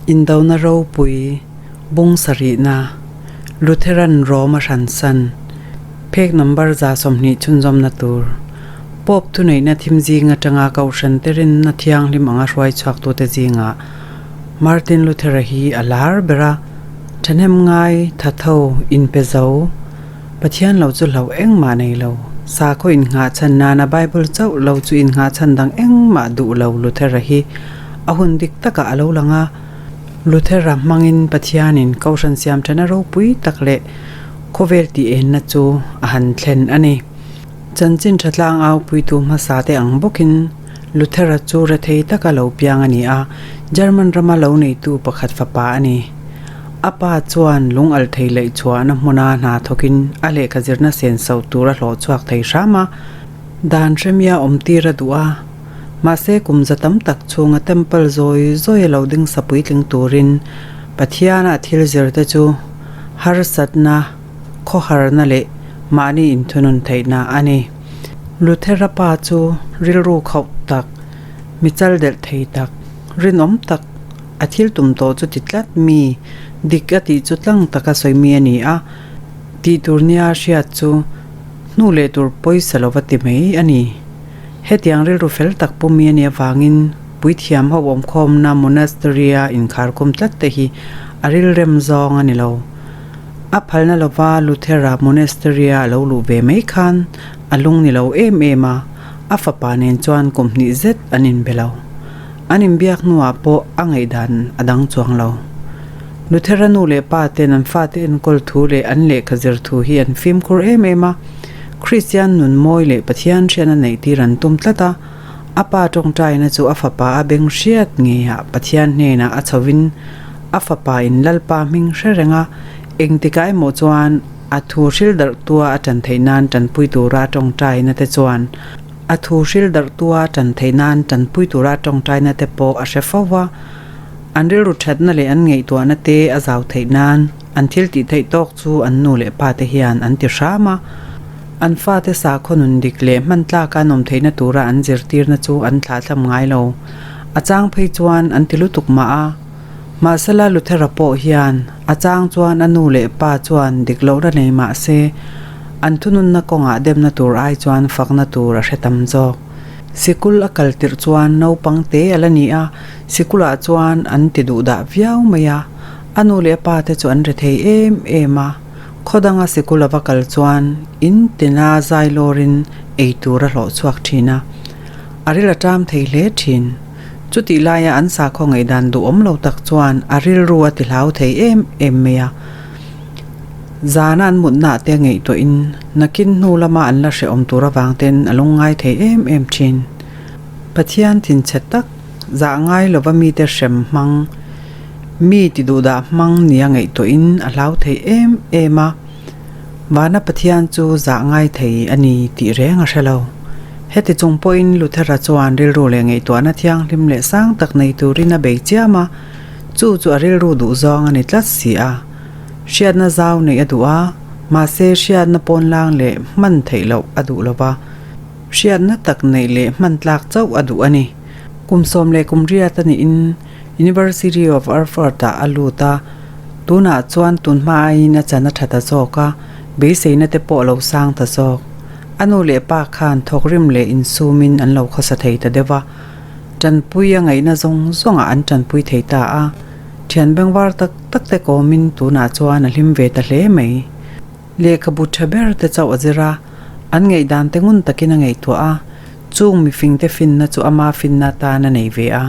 Indona ropui bung sarihna, Lutheran Rome a hransan, phek number 120 chhunzawmna tur, Pope thuneihna thim zing atanga Kohhran te rinna thianghlim anga hruai chhuaktute zingah Martin Luther-a hi a lar ber a, thahnem ngai, thatho, inpe zo, Pathian lo chu hlauh engmah nei lo, sakhaw innghah chhan nana Bible chauh lo chu innghah chhan dang engmah duh lo Luther-a hi a hun dik takah a lo lang a. Luther-a hmangin Pathianin Kohhran siam thana ropui tak leh khawvel tih enna chu a han thlen a ni. Chanchin tha tlang au puitu hmasa te ang bawkin Luther-a chu rethei taka lo piang a ni a, German rama lo neitu pakhat fapa a ni. A pa chuan lung al thei laih chhuahna hmuna hna thawkin a lehkha zirna sen soh tur a hlawh chhuak thei hram a, dan hremia awm tir a duh a. Mahse kum za tam tak chhunga temple zawi zawi a lo ding sa puitling turin Pathiana thil zir te chu harsatna, khawharna leh mahni inthunun theihna a ni. Luthera pa chu rilru khauh tak, mi chal delh thei tak, rinawm tak, A thil tum tawh chu ti tlat mi, dik a tih chu tlang taka sawi mi a ni a, tih tur nia hriat chu hnu leh tur pawisa lova ti mai a ni. Hetiang rilru fel tak pu mi a nih avangin puithiam ho awmkhawmna monastery-a inkharkhum tlat te hi a rilrem zawng a ni lo. A phalna lova Luthera monastery-a a lo luh ve mai khan a lung ni lo em em a, a fapa nen chuan kum hnih zet an inbe lo. An inbiak hnuah pawh a ngaihdan a dang chuang lo. Luthera nu leh pa ten an fate enkawl thu leh an lehkha zir thu hi an fimkhur em em a, Kristian nun mawi leh Pathian hriatna neih tir an tum tlat a, a pa tawngtaina chu a fapa a beng hriat ngeiah Pathian hnenah a chhovin a fapa in Lalpa hming hre reng a, engtikah emaw chuan a thu hril darh tua a tan theih nan tanpui tura tawngtaina te chuan A thu hril darh tua tan theih nan tanpui tura tawngtaina te pawh a hre fo va, an rilru thatna leh an ngaihtuahna te a zau theih nan an thil tih theih tawk chu an nu leh pa te hian an ti hram a. An fate sakhaw nun dik leh hman tlaka an awm theihna tura an zirtirna chu an thlahthlam ngai lo. A chang phei chuan an ti lutuk mah a. Mahsela Luthera pawh hian a chang chuan a nu leh pa chuan dik lohna nei mah se, an thununna kawngah demna tur ai chuan fakna tur a hre tam zawk. Sikul a kal tirh chuan naupang te a la ni a, sikulah chuan an ti duh dah viau mai a, a nu leh a pa te chu an re thei em em a, khaw danga sikul a va kal chuan in tina zai lawrin ei tur a hlawh chhuak thin a, a ril a ṭam thei hle thin. Chutih laia an sakhaw ngaihdan duhawm lo tak chuan a rilru a ti hlau thei em em mai a. Zana an mutnaah te ngaihtuahin nakin hnu lama an la hrehawm tur avang ten a lungngai thei em em thin. Pathian thinchhe tak, zah ngai lova mite hrem hmang, mi ti duhdah hmang nia ngaihtuahin a hlau thei em em a. Vana Pathian chu zah ngai thei a ni tih reng a hre lo. Heti chung pawhin Luthera chuan rilru leh ngaihtuahna thianghlim leh sang tak nei turin a bei chiam a, chu chu a rilru duh zawng a ni tlat si a. Hriatna zau neih a duh a, mahse hriatna pawnlang leh hman theih loh a duh lo va, hriatna tak neih leh hman tlak chauh a duh a ni. Kum sawm leh kum riat a niin University of Erfurt-ah a lut a, tunah chuan tunhma aiin a chan a tha ta zawk a, beiseina te pawh a lo sang ta zawk. A nu leh pa khan thawkrim leh insumin an lo khawsa thei ta deuh a, tanpui a ngaihna zawng zawngah an tanpui thei ta a. Thian bengvar tak tak te kawmin tunah chuan a hlim ve ta hle mai. Lehkhabu tha ber te chauh a zir a, an ngaihdan te ngun takin a ngaihtuah a, chung mifingte finna chu ama finna atan a nei ve a.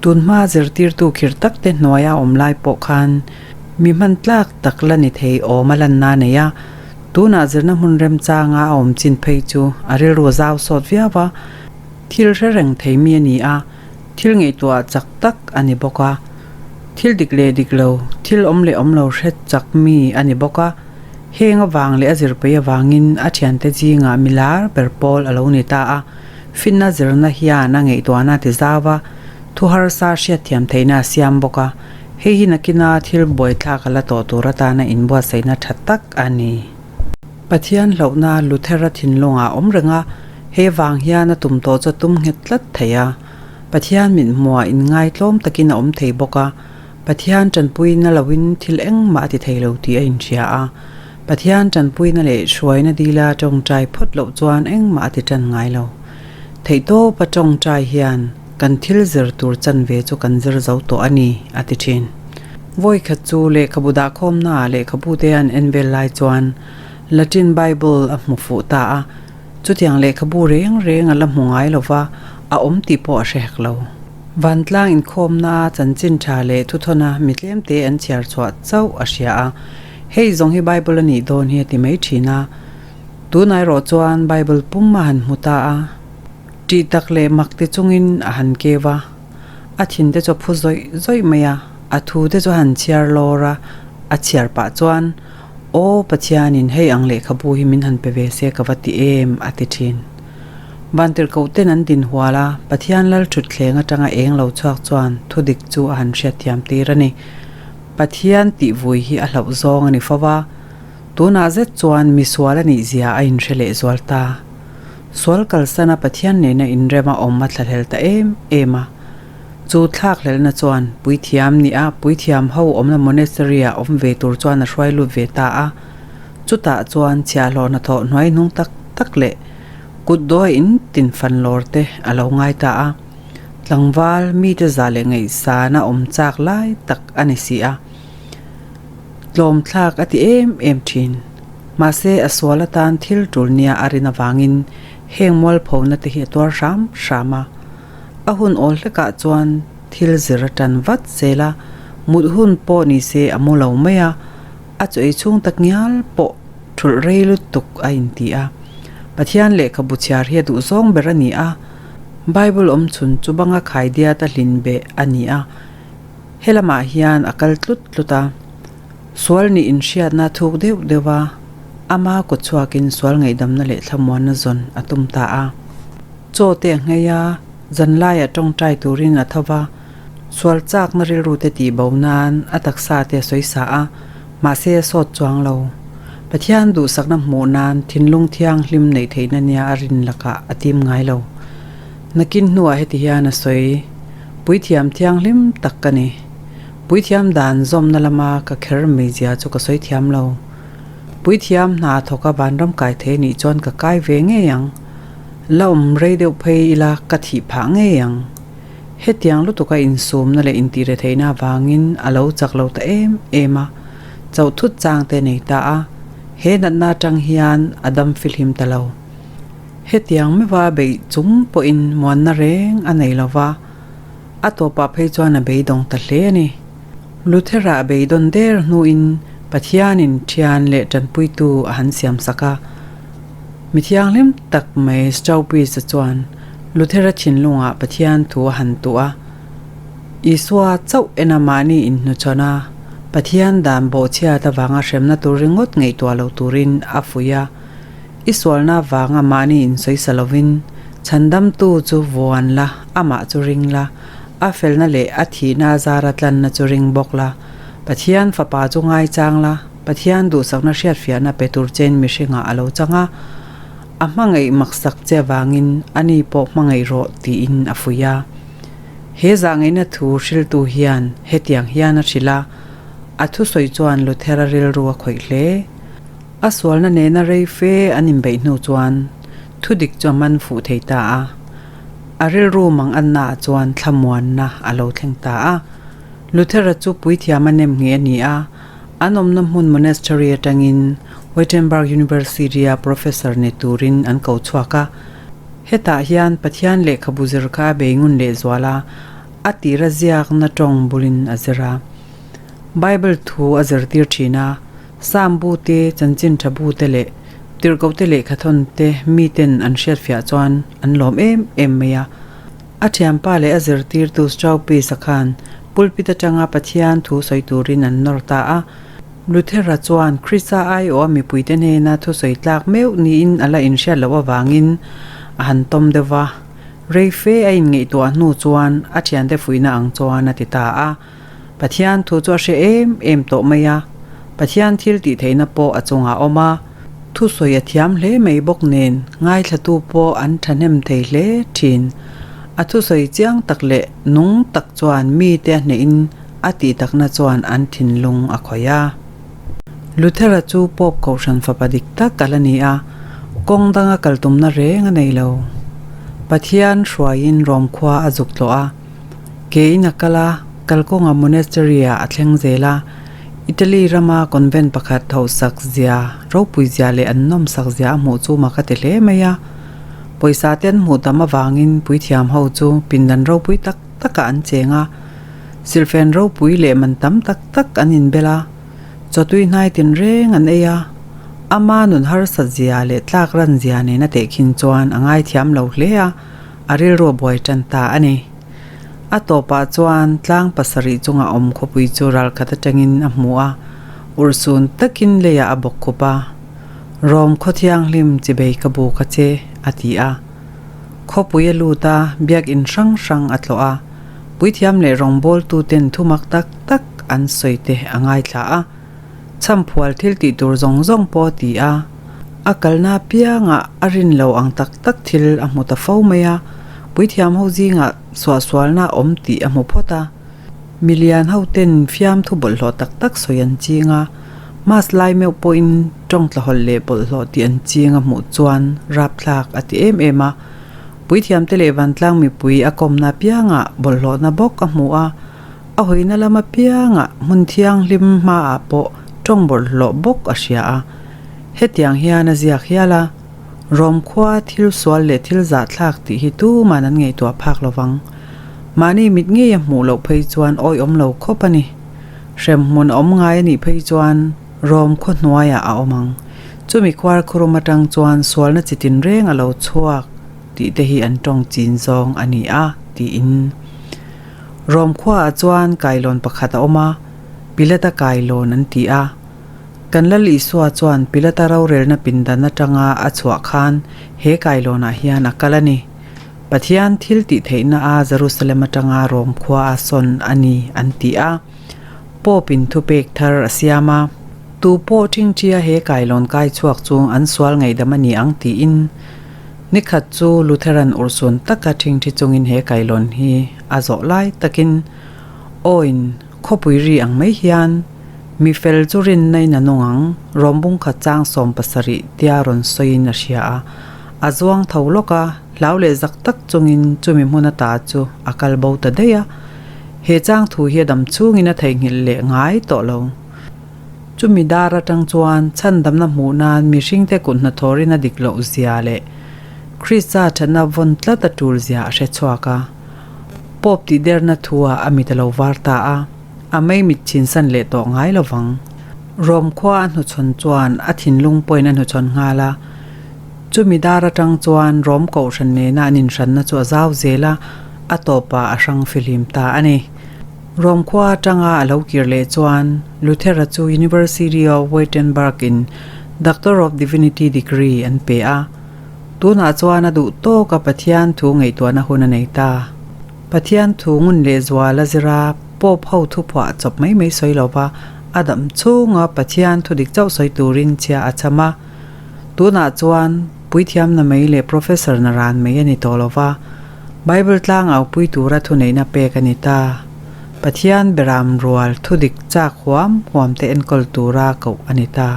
Tunhma zirtirtu khir tak te hnuaia awm lai pawh khan mi hman tlak tak la ni thei awm a lanna a nei a, Tunah zirna hmun remchanga a awm chin phei chu a rilru a zau sawt viau a, thil hre reng thei mi a ni a, thil ngaihtuah chak tak a ni bawk a, thil dik leh dik lo, thil awm leh awm lo hre chak mi a ni bawk a, heng avang leh a zir peih avangin a thiante zingah mi lar ber pawl a lo ni ta a, finna zirna hian a ngaihtuahna a ti zau a, thu harsa hriatthiam theihna a siam bawk a. Hei hi nakina thil buaithlak a la tawh tur atana inbuatsaihna tha tak a ni. Pathian hlauhna Luthera thinlungah a awm reng a, he vang hian a tum tawh chu a tum nghet tlat thei a. Pathian mithmuah inngai tlawm takin a awm thei bawk a. Pathian tanpuina loin thil engmah a ti thei lo tih a inhria a. Pathian tanpuina leh hruaina dila tawngtai phawt loh chuan engmah a ti tan ngai lo. Theihtawpa tawngtai hian kan thil zir tur chanve chu kan zir zo tawh a ni, a ti thin. Vawi khat chu lehkhabu dahkhawmnaah lehkhabute an en vel lai chuan Latin Bible a hmu fuh ta a. Chutiang lehkhabu reng reng a la hmu ngai lo va, a awm tih pawh a hre hek lo. Vantlang inkhawmna chanchin tha leh thuthawna mi tlemte an chhiar chhuah chauh a hria a, hei zawng hi Bible a nih dawn hi a ti mai thin a. Tunah erawh chuan Bible pum a han hmu ta a, tih tak leh mak ti chungin a han keu a, a thin te chu a phu zawih zawih mai a, a thu te chu a han chhiar lawr a, a chhiar pah chuan, Aw Pathianin hei ang lehkhabu hi min han pe ve se ka va ti em? a ti thin. Vantirhkohten an din hual a, Pathian lal thutthleng atanga eng lo chhuak chuan thudik chu a han hriatthiam tir a ni. Pathian tih vui hi a hlauh zawng a ni fo va, tunah zet chuan misual a nih zia a inhre leh zual ta. Sual kalsana Pathian nena inrema awm a thlahlel ta em em a. Chu thlakhlelhna chuan puithiam nih a puithiam ho awmna monastery-ah awm ve tur chuan a hruai lut ve ta a. Chutah chuan chhiahhlawh hnathawh hnuai hnung tak tak leh kut dawi in tin fan lawr te a lo ngai ta a. Tlangval mite za leh ngaihsana awm chak lai tak a ni si a. Tlawm thlak a ti em em thin. Mahse a sual atan thil tul nia a rin avangin heng mualphona te hi a tuar hram hram a. A hun awl hlekah chuan thil zir a tan vat zel a, mut hun pawh ni se a mu lo mai a, a chaw ei chhung tak ngial pawh thulh rei lutuk a inti a. Pathian lehkhabu chhiar hi a duh zawng ber a ni a, Bible awm chhun chu banga khaidiat a hlin beh a ni a, he lamah hian a kal tlut tlut a. Sual nih inhriatna thuk deuh deuh a, ama kawtchhuakin sual ngaihdamna leh thlamuanna zawn a tum ta a. Chaw te a nghei a, zanlaiah tawngtai turin a tho va, sual chakna rilru te tih bo nan a taksa te a sawi sa a, mahse a sawt chuang lo. Pathian duhsakna hmuh nan thinlung thianghlim neih theihna nia a rin lakah a tim ngai lo. Nakin hnuah heti hian a sawi, Puithiam thianghlim tak ka ni. Puithiam dan zawmna lama ka kher meizia chu ka sawi thiam lo. Puithiam hna thawka vanram kai thei nih chuan ka kai ve ngei ang. La awm rei deuh phei ila ka thih phah ngei ang. Hetiang lutuka insumna leh intihre theihna avangin a lo chak lo ta em em a, chauh thut chang te nei ta a, he natna atang hian a dam fihlim ta lo. Hetiang meuha beih chung pawhin muanna reng a nei lo va, a tawpah phei chuan a beidawng ta hle a ni. Luthera a beidawn der hnuin Pathianin thian leh tanpuitu a han siamsak a. Mi thianghlim tak mai Staupitz-a chuan Luthera thinlungah Pathian thu a han tuh a. Isua chauh ena mahni inhnuchhawn a, Pathian dan bawhchhiat avanga hremna tur ringawt ngaihtuah lo turin a fuih a. I sualna avanga mahni insawisa lovin chhandamtu chu vuan la, amah chu ring la, a felna leh a thihna zara tlanna chu ring bawk la, Pathian fapa chu ngaichang la, Pathian duhsakna hriatfiahna pe tur chein mihringah a lo chang a, a hmangaih maksak che avangin ani pawh hmangaih rawh tiin a fuih a. He zahngaihna thu hriltu hian hetiang hian a hrilh a, a thusawi chuan Luthera rilru a khawih hle. A sualna nena rei fe an inbeih hnu chuan thudik chu a man fuh thei ta a, a rilru mangannaah chuan thlamuanna a lo thleng ta a. Luthera chu puithiam a nem ngheh a ni a, An awmna hmun monastery atangin Wittenberg University-a professor ni turin an ko chhuak a. Hetah hian Pathian lehkhabu zir kha a bei ngun lehzual a, a tira ziakna tawng bulin a zir a. Bible thu a zirtir thin a, Psalm bu te, Chanchin tha bu te leh Tirhkohte lehkhathawn te miten an hriatfiah chuan an lawm em em mai a. A thianpa leh a zirtirtu Straupis-a khan pulpit atanga Pathian thu sawi turin an nawr ta a. Luthera chuan Krista aiawha mipuite hnena thusawi tlak meuh niin a la inhriat loh avangin a han tawm deuh va. Rei fe a inngaihtuah hnu chuan a thiante fuihna ang chuan a ti ta a. Pathian thu chu a hre em em tawh mai a, Pathian thil tih theihna pawh a chungah a awm a, thusawi a thiam hle mai bawk nen ngaithlatu pawh an thahnem thei hle thin. A thusawi chiang tak leh nung tak chuan mite a hnehin a tih takna chuan an thinlung a khawih a. Luthera chu Pope Kohhran fapa dik tak a la ni a, kawng danga kal tumna reng a nei lo. Pathian hruaiin Rom khua a zuk tlawh a, kein a kal a, kalkawnga monastery-ah a thleng zel a, Italy rama convent pakhat thauhsak zia, ropui zia leh an nawmsak zia a hmuh chu mak a ti hle mai a. Pawisa te an hmuh tam avangin puithiam ho chu pindan ropui tak takah an cheng a, silfen ropui leh man tam tak tak an inbel a, chawtui hnai tinreng an ei a, ama nun harsat zia leh tlak ran zia nena tehkhin chuan a ngaithiam lo hle a, a rilru a buai tan ta a ni. A tawpah chuan tlang pasarih chunga awm khawpui chu ralkhat atangin a hmu a, urhsun takin leiah a bawk khup a, Rom khaw thianghlim chibei ka bu ka che, a ti a. Khawpui a lut a, biakinn hrang hrang a tlawh a, puithiam leh rawngbawltuten thu mak tak tak an sawi te a ngaithla a, chhamphual thil tih tur zawng zawng pawh a ti a, a kalna apiangah a rin lo ang tak tak thil a hmu ta fo mai a, puithiam ho zingah suahsualna a awm tih a hmu phawt a. Milian hoten fiamthu bawlhhlawh tak tak sawi an ching a, mass lai meuh pawhin tawng tlahawlh leh bawlhhlawh tih an ching a hmuh chuan rapthlak a ti em em a. Puithiamte leh vantlang mipui a kawmna apiangah bawlhhlawhna bawk a hmu a, a hawina lam apiangah hmun thianghlim hmaah pawh tawng bawlhhlawh bawk a hria a. Hetiang hian a ziak hial a, Rom khua thil sual leh thil zahthlak tih hi tuman an ngaihtuah phak lo vang. Mahni mit ngei a hmuh loh phei chuan awihawm lo khawp a ni. Hremhmun a awm ngai a nih phei chuan Rom khaw hnuaiah a awm ang. Chumi khuar khurum atang chuan sualna chi tinreng a lo chhuak tih te hi an tawng chin zawng a ni a, tiin. Rom khuaah chuan kailawn pakhat a awm a, Pilata kailawn an ti a. Kan Lal Isua chuan Pilata rorelna pindan atanga a chhuah khan he kailawnah hian a kal a ni. Pathian thil tih theihna a Jerusalem atanga Rom khua a sawn a ni an ti a. Pope in thupek thar a siam a. Tu pawh ṭhingṭhia he kailawn kai chhuak chu an sual ngaihdam a ni ang tiin nikhat chu Lutheran urhsun taka ṭhingṭhi chungin he kailawn hi a zawh lai takin aw-in Khawpui ri ang mai hian mi fel chu rinna in a nung ang, rawmbung khat chang 70 tia rawn sawiin a hria a. A zuang tho lawk a, hlau leh zak tak chungin chumi hmun ata chu a kal bo ta daih a. He chang thu hi a dam chungin a theihnghilh leh ngai tawh lo. Chumi dar atang chuan chhandamna hmuh nan mihringte kut hnathawrin a dik loh zia leh Krista thatna vawn tlat a tul zia a hre chhuak a. Pope tih derna thu-ah a mit a lo var ta a, a mei mit chinsan leh tawh ngai lo vang. Rom khua a hnuchhawn chuan a thinlung pawhin a hnuchhawn nghal a. Chumi dar atang chuan Rom kohhran nena an inhranna chu a zau zel a, a tawpah a hrang fihlim ta a ni. Rom khua atanga a lo kir leh chuan Luthera chu University of Wittenberg-in Doctor of Divinity degree an pe a. Tunah chuan a duh tawk a Pathian thu ngaihtuahna hun a nei ta. Pathian thu ngun leh zual a zir a, Pope ho thu phuah chawp mai mai sawi lo va, a dam chhunga Pathian thu dik chauh sawi turin chhia a cham a. Tunah chuan puithiamna mai leh professor na ran mai a ni tawh lo va, Bible tlang aupui tura thuneihna pek a ni ta. Pathian beram rual thu dik chak huam huam te enkawl tura koh a ni ta.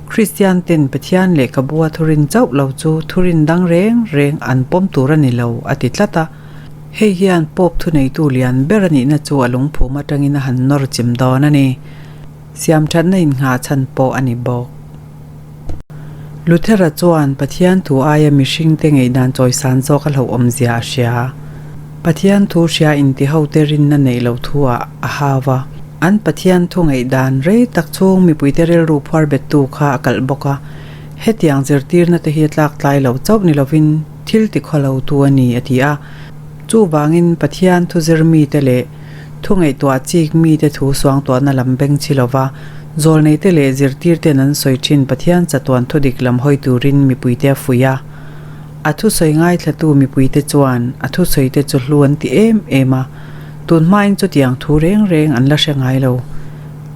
Kristian ten Pathian lehkhabu a thurin chauh lo chu thurin dang reng reng an pawm tur a ni lo, a ti tlat a. Hei hian Pope thuneitu lian ber a nihna chu a lungphum atangin a han nawr chim dawn a ni. Siamthatna innghah chhan pawh a ni bawk. Luthera chuan Pathian thu aia mihringte ngaihdan chawisan zawk a hlauhawm zia a hria. Pathian thu hria intihote rinna neih loh thu-ah a hau va. An Pathian thu ngaihdan rei tak chhung mipuite rilru phuar bettu kha a kalh bawk a, hetiang zirtirna te hi a tlak tlai lo chauh ni lovin thil ti khaw lo tu a ni a ti a. Chuvangin Pathian thu zir mite leh thu ngaihtuah chik mite thu suangtuahna lam beng chi lova zawlneite leh zirtirten an sawi thin Pathian chatuan thu dik lam hawi turin mipuite a fuih a. A thusawi ngaithlatu mipuite chuan a thusawite chu hlu an ti em em a. Tun hmain chutiang thu reng reng an la hre ngai lo.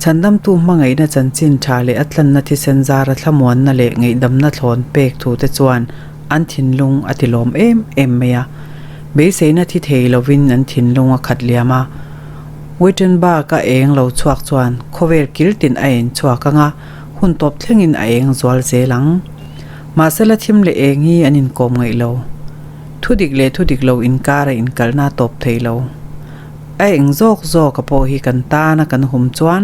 Chhandamtu hmangaihna chanchin tha leh a tlanna thisen zara thlamuanna leh ngaihdamna thlawn pek thute chuan an thinlung a tilawm em em mai a. Beiseina thi thei lovin an thinlung a khat liam a. Wittenberg-a eng lo chhuak chuan khawvel kil tin a en chhuak ang a, hun tawp thlengin a eng zual zel ang. Mahsela thim leh eng hi an inkawm ngaih lo. Thu dik leh thu dik lo inkar a inkalhna a tawp thei lo. A eng zawk zawk a pawh hi kan tana kan hum chuan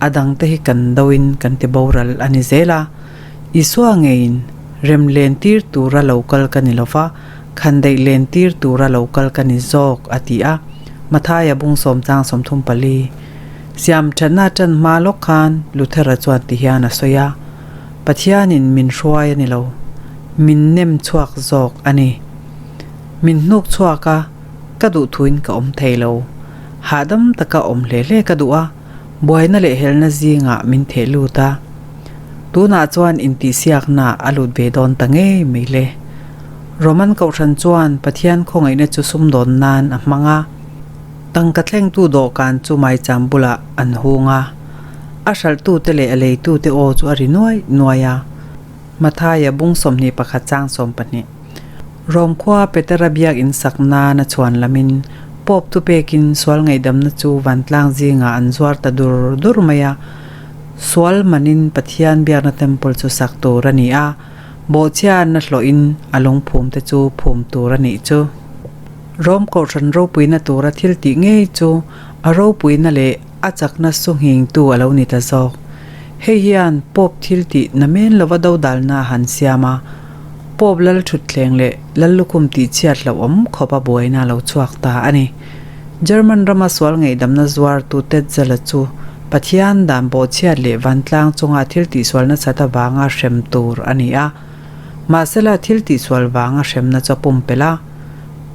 a dangte hi kan doin kan ti boral a ni zel a. Isua ngeiin rem len tir tura lo kal ka ni lova, khandaih len tir tura lo kal ka ni zawk a ti a. Mathaia bung sawm chang 34. Siam thatna tan hma lawk khan Luthera chuan ti hian a sawi a, Pathianin min hruai a ni lo, min nem chhuak zawk a ni. Min hnuk chhuak a, ka duh thuin ka awm thei lo. Hahdam taka awm hle hle ka duh a, buaina leh helna zingah min theh lut a. Tunah chuan intihsiakna a lut ve dawn ta ngei mai le. Roman Kohhran chuan Pathian khawngaihna chu sumdawn nan a hmang a. Tangka thlengtu dawhkan chu maicham bulah an hung a. A hralhtute leh a leitute aw chu a ri nuai nuai a. Mathaia bung 21 chang 12. Rom khua Petera biak in sak nan a chhuan lamin Pope tu pekin sual ngaihdamna chu vantlang zingah an zuar ta dur dur mai a. Sual manin Pathian biakna temple chu sak tur a ni a, bawhchhiatna hlawhin a lungphum te chu phum tur a nih chu. Rom kohhran ropuina tura thil tih ngei chu a ropuina leh a chakna su nghingtu a lo ni ta zawk. Hei hian Pope thil tih namen lova dodalna a han siam a, Pope lal thutthleng leh lal lukhum tih chhiat hlauhawm khawpa buaina a lo chhuak ta a ni. German rama sual ngaihdamna zuartu Tetzel-a chu Pathian dan bawhchhiat leh vantlang chunga thil tihsual nasat avanga hrem tur a ni a. Mahsela thil tihsual vanga hremna chu a pumpelh a,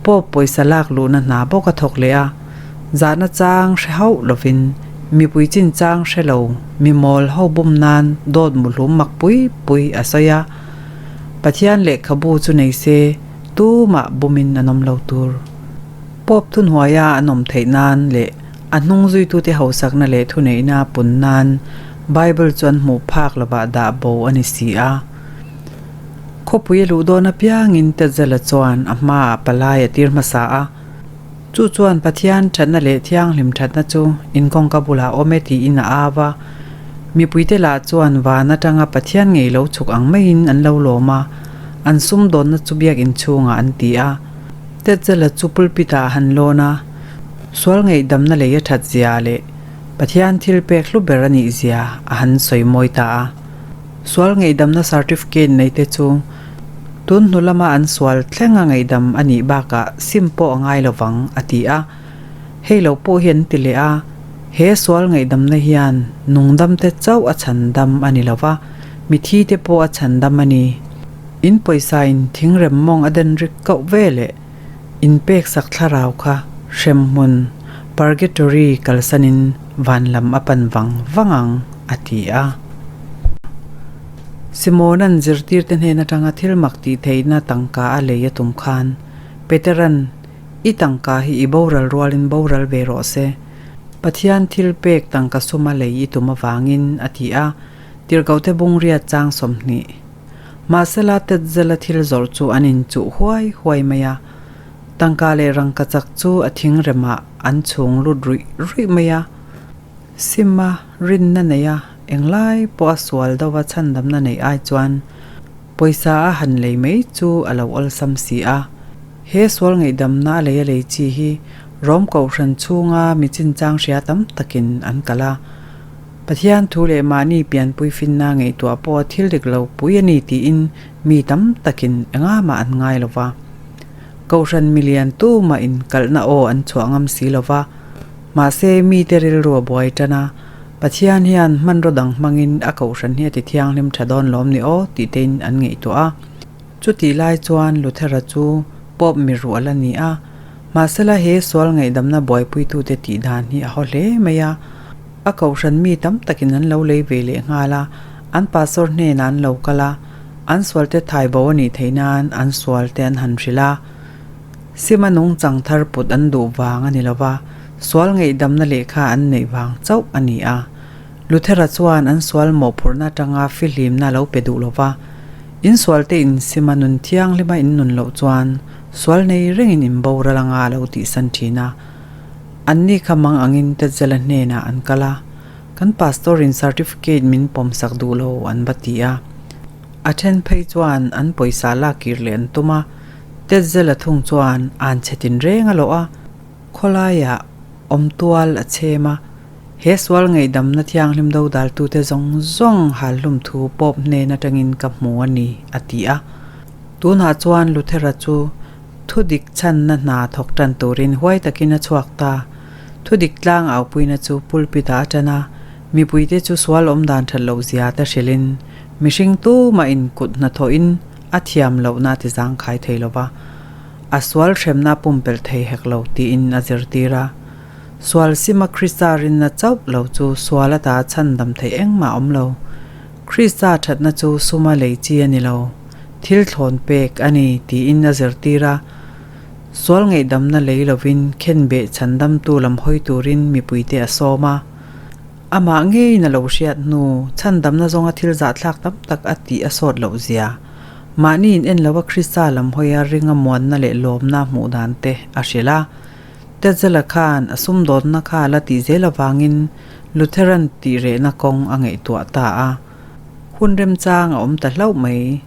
Pope pawisa lak luhna hna bawk a thawk leh a. Zahna chang hre hauh lovin mipui chinchang hre lo mi mawl ho bum nan dawt muhlum mak pui pui a sawi a. Pathian lehkhabu chu nei se tumah bumin an awm lo tur. Pope thuhnuaia an awm theih nan leh a hnung zuitute hausakna leh thuneihna pun nan Bible chu an hmuh phak lovah dah bo a ni si a. Khawpui a luh dawn apiangin Tetzel-a chuan a hmaah palai a tir hmasa a. Chu chuan Pathian thatna leh thianghlim thatna chu in kawngka bulah awm e tiin a au a. Mipuite lah chuan van atanga Pathian ngei lo chhuk ang maiin an lo lawm a, an sumdawnna chu biakinn chhungah an ti a. Tetzel-a chu pulpit-ah a han lawn a, sual ngaihdamna lei a that zia leh Pathian thil pek hlu ber a nih zia a han sawi mawi ta a. Sual ngaihdamna certificate neite chu tun hnu lama an sual thleng a ngaihdam a nih bakah sim pawh a ngai lovang a ti a. Hei lo pawh hi an ti leh a, he sual ngaihdamna hian nungdamte chauh a chhandam a ni lova, mithite pawh a chhandam a ni. In pawisa in thingrem mawng a den rik koh ve leh in pek sak thlarau kha hremhmun purgatory kalsanin van lam a pan vang vang ang a ti a. Simona'n zirtirte hnen atanga thil mak tih theihna tangka a lei a tum khan Petera'n I tangka hi i boral rualin boral ve rawh se, Pathian thil pek tangka suma lei i tum avangin a ti a, Tirhkohte bungriat chang 20. Mahsela Tetzela thil zawrh chu an inchuh huai huai mai a, tangka leh rangka chak chu a thingremah an chhung lut ruih ruih mai a. Sima rinna nei a, englai pawh a sual deuha chhandamna neih ai chuan pawisa a han lei mai chu a lo awlsam si a. He sual ngaihdamna a lei a lei chi hi Rom Kohhran chhunga mi chinchang hria tam takin an kal a. Pathian thu leh mahni pianpui finna ngaihtuah pawh thil dik lo pui a ni tiin mi tam takin engah mah an ngai lo va. Kohhran milian tumah in kalhna aw an chhuah ngam si lo va. Mahse mite rilru a buai tan a, Pathian hian hmanraw dang hmangin a kohhran hi a ti thianghlim tha dawn lawm ni aw tih tein an ngaihtuah a. Chutih lai chuan Luthera chu Pope mi rual a ni a, mahsela he sual ngaihdamna buaipuitute tih dan hi a haw hle mai a. A kohhran mi tam takin an lo lei ve leh nghal a, an pastor hnenah an lo kal a, an sualte thai bo a nih theih nan an sualte an han hrilh a. Sima nungchang thar put an duh vang a ni lo va, sual ngaihdamna lehkha an neih vang chauh a ni a. Luthera chuan an sual mawhphurhna atanga fihlimna a lo pe duh lo va, In sualte in sima nun thianghlima in nun loh chuan sual nei rengin in boral anga a lo tihsan thin a. Anni kha mang angin Tetzela hnenah an kal a, Kan pastor-in certificate min pawmsak duh lo an va ti a. A then phei chuan an pawisa lak kir leh an tum a, Tetzela thung chuan an chhe tinreng a lawh a, khawlaiah awm tual a chhem a, he sual ngaihdamna thianghlim dodaltute zawng zawng halhlum thu pawp hnen atangin ka hmu a ni, a ti a. Tunah chuan Luthera chu Thudik chhanna hna thawk tan turin huai takin a chhuak ta. Thudik tlang aupuina chu pulpit ah a tan a, mipuite chu sual awm dan that loh zia te hrilhin mihring tumah in kut hnathawhin a thiam lohna a ti zangkhai thei lo va, a sual hremna a pumpelh thei hek lo tiin a zirtir a. Sual sima Krista rinna chauh lo chu sual ata chhandam theih engmah a awm lo. Krista thatna chu suma lei chi a ni lo. Thil thlawn pek a ni tiin a zirtir a, sual ngaihdamna lei lovin khenbeh chhandamtu lam hawi turin mipuite a sawm a. Amah ngeiin a lo hriat hnu, chhandamna zawnga thil zahthlak tam tak a tih a sawt loh zia, mahni in en lova Krista lam hawia ringa muanna leh lawmna hmuh dan te a hrilh a. Tetzela khan a sumdawnna kha a la tih zel avangin Lutheran tih rehna kawng a ngaihtuah ta a. Hun remchang a awm ta hlauh mai.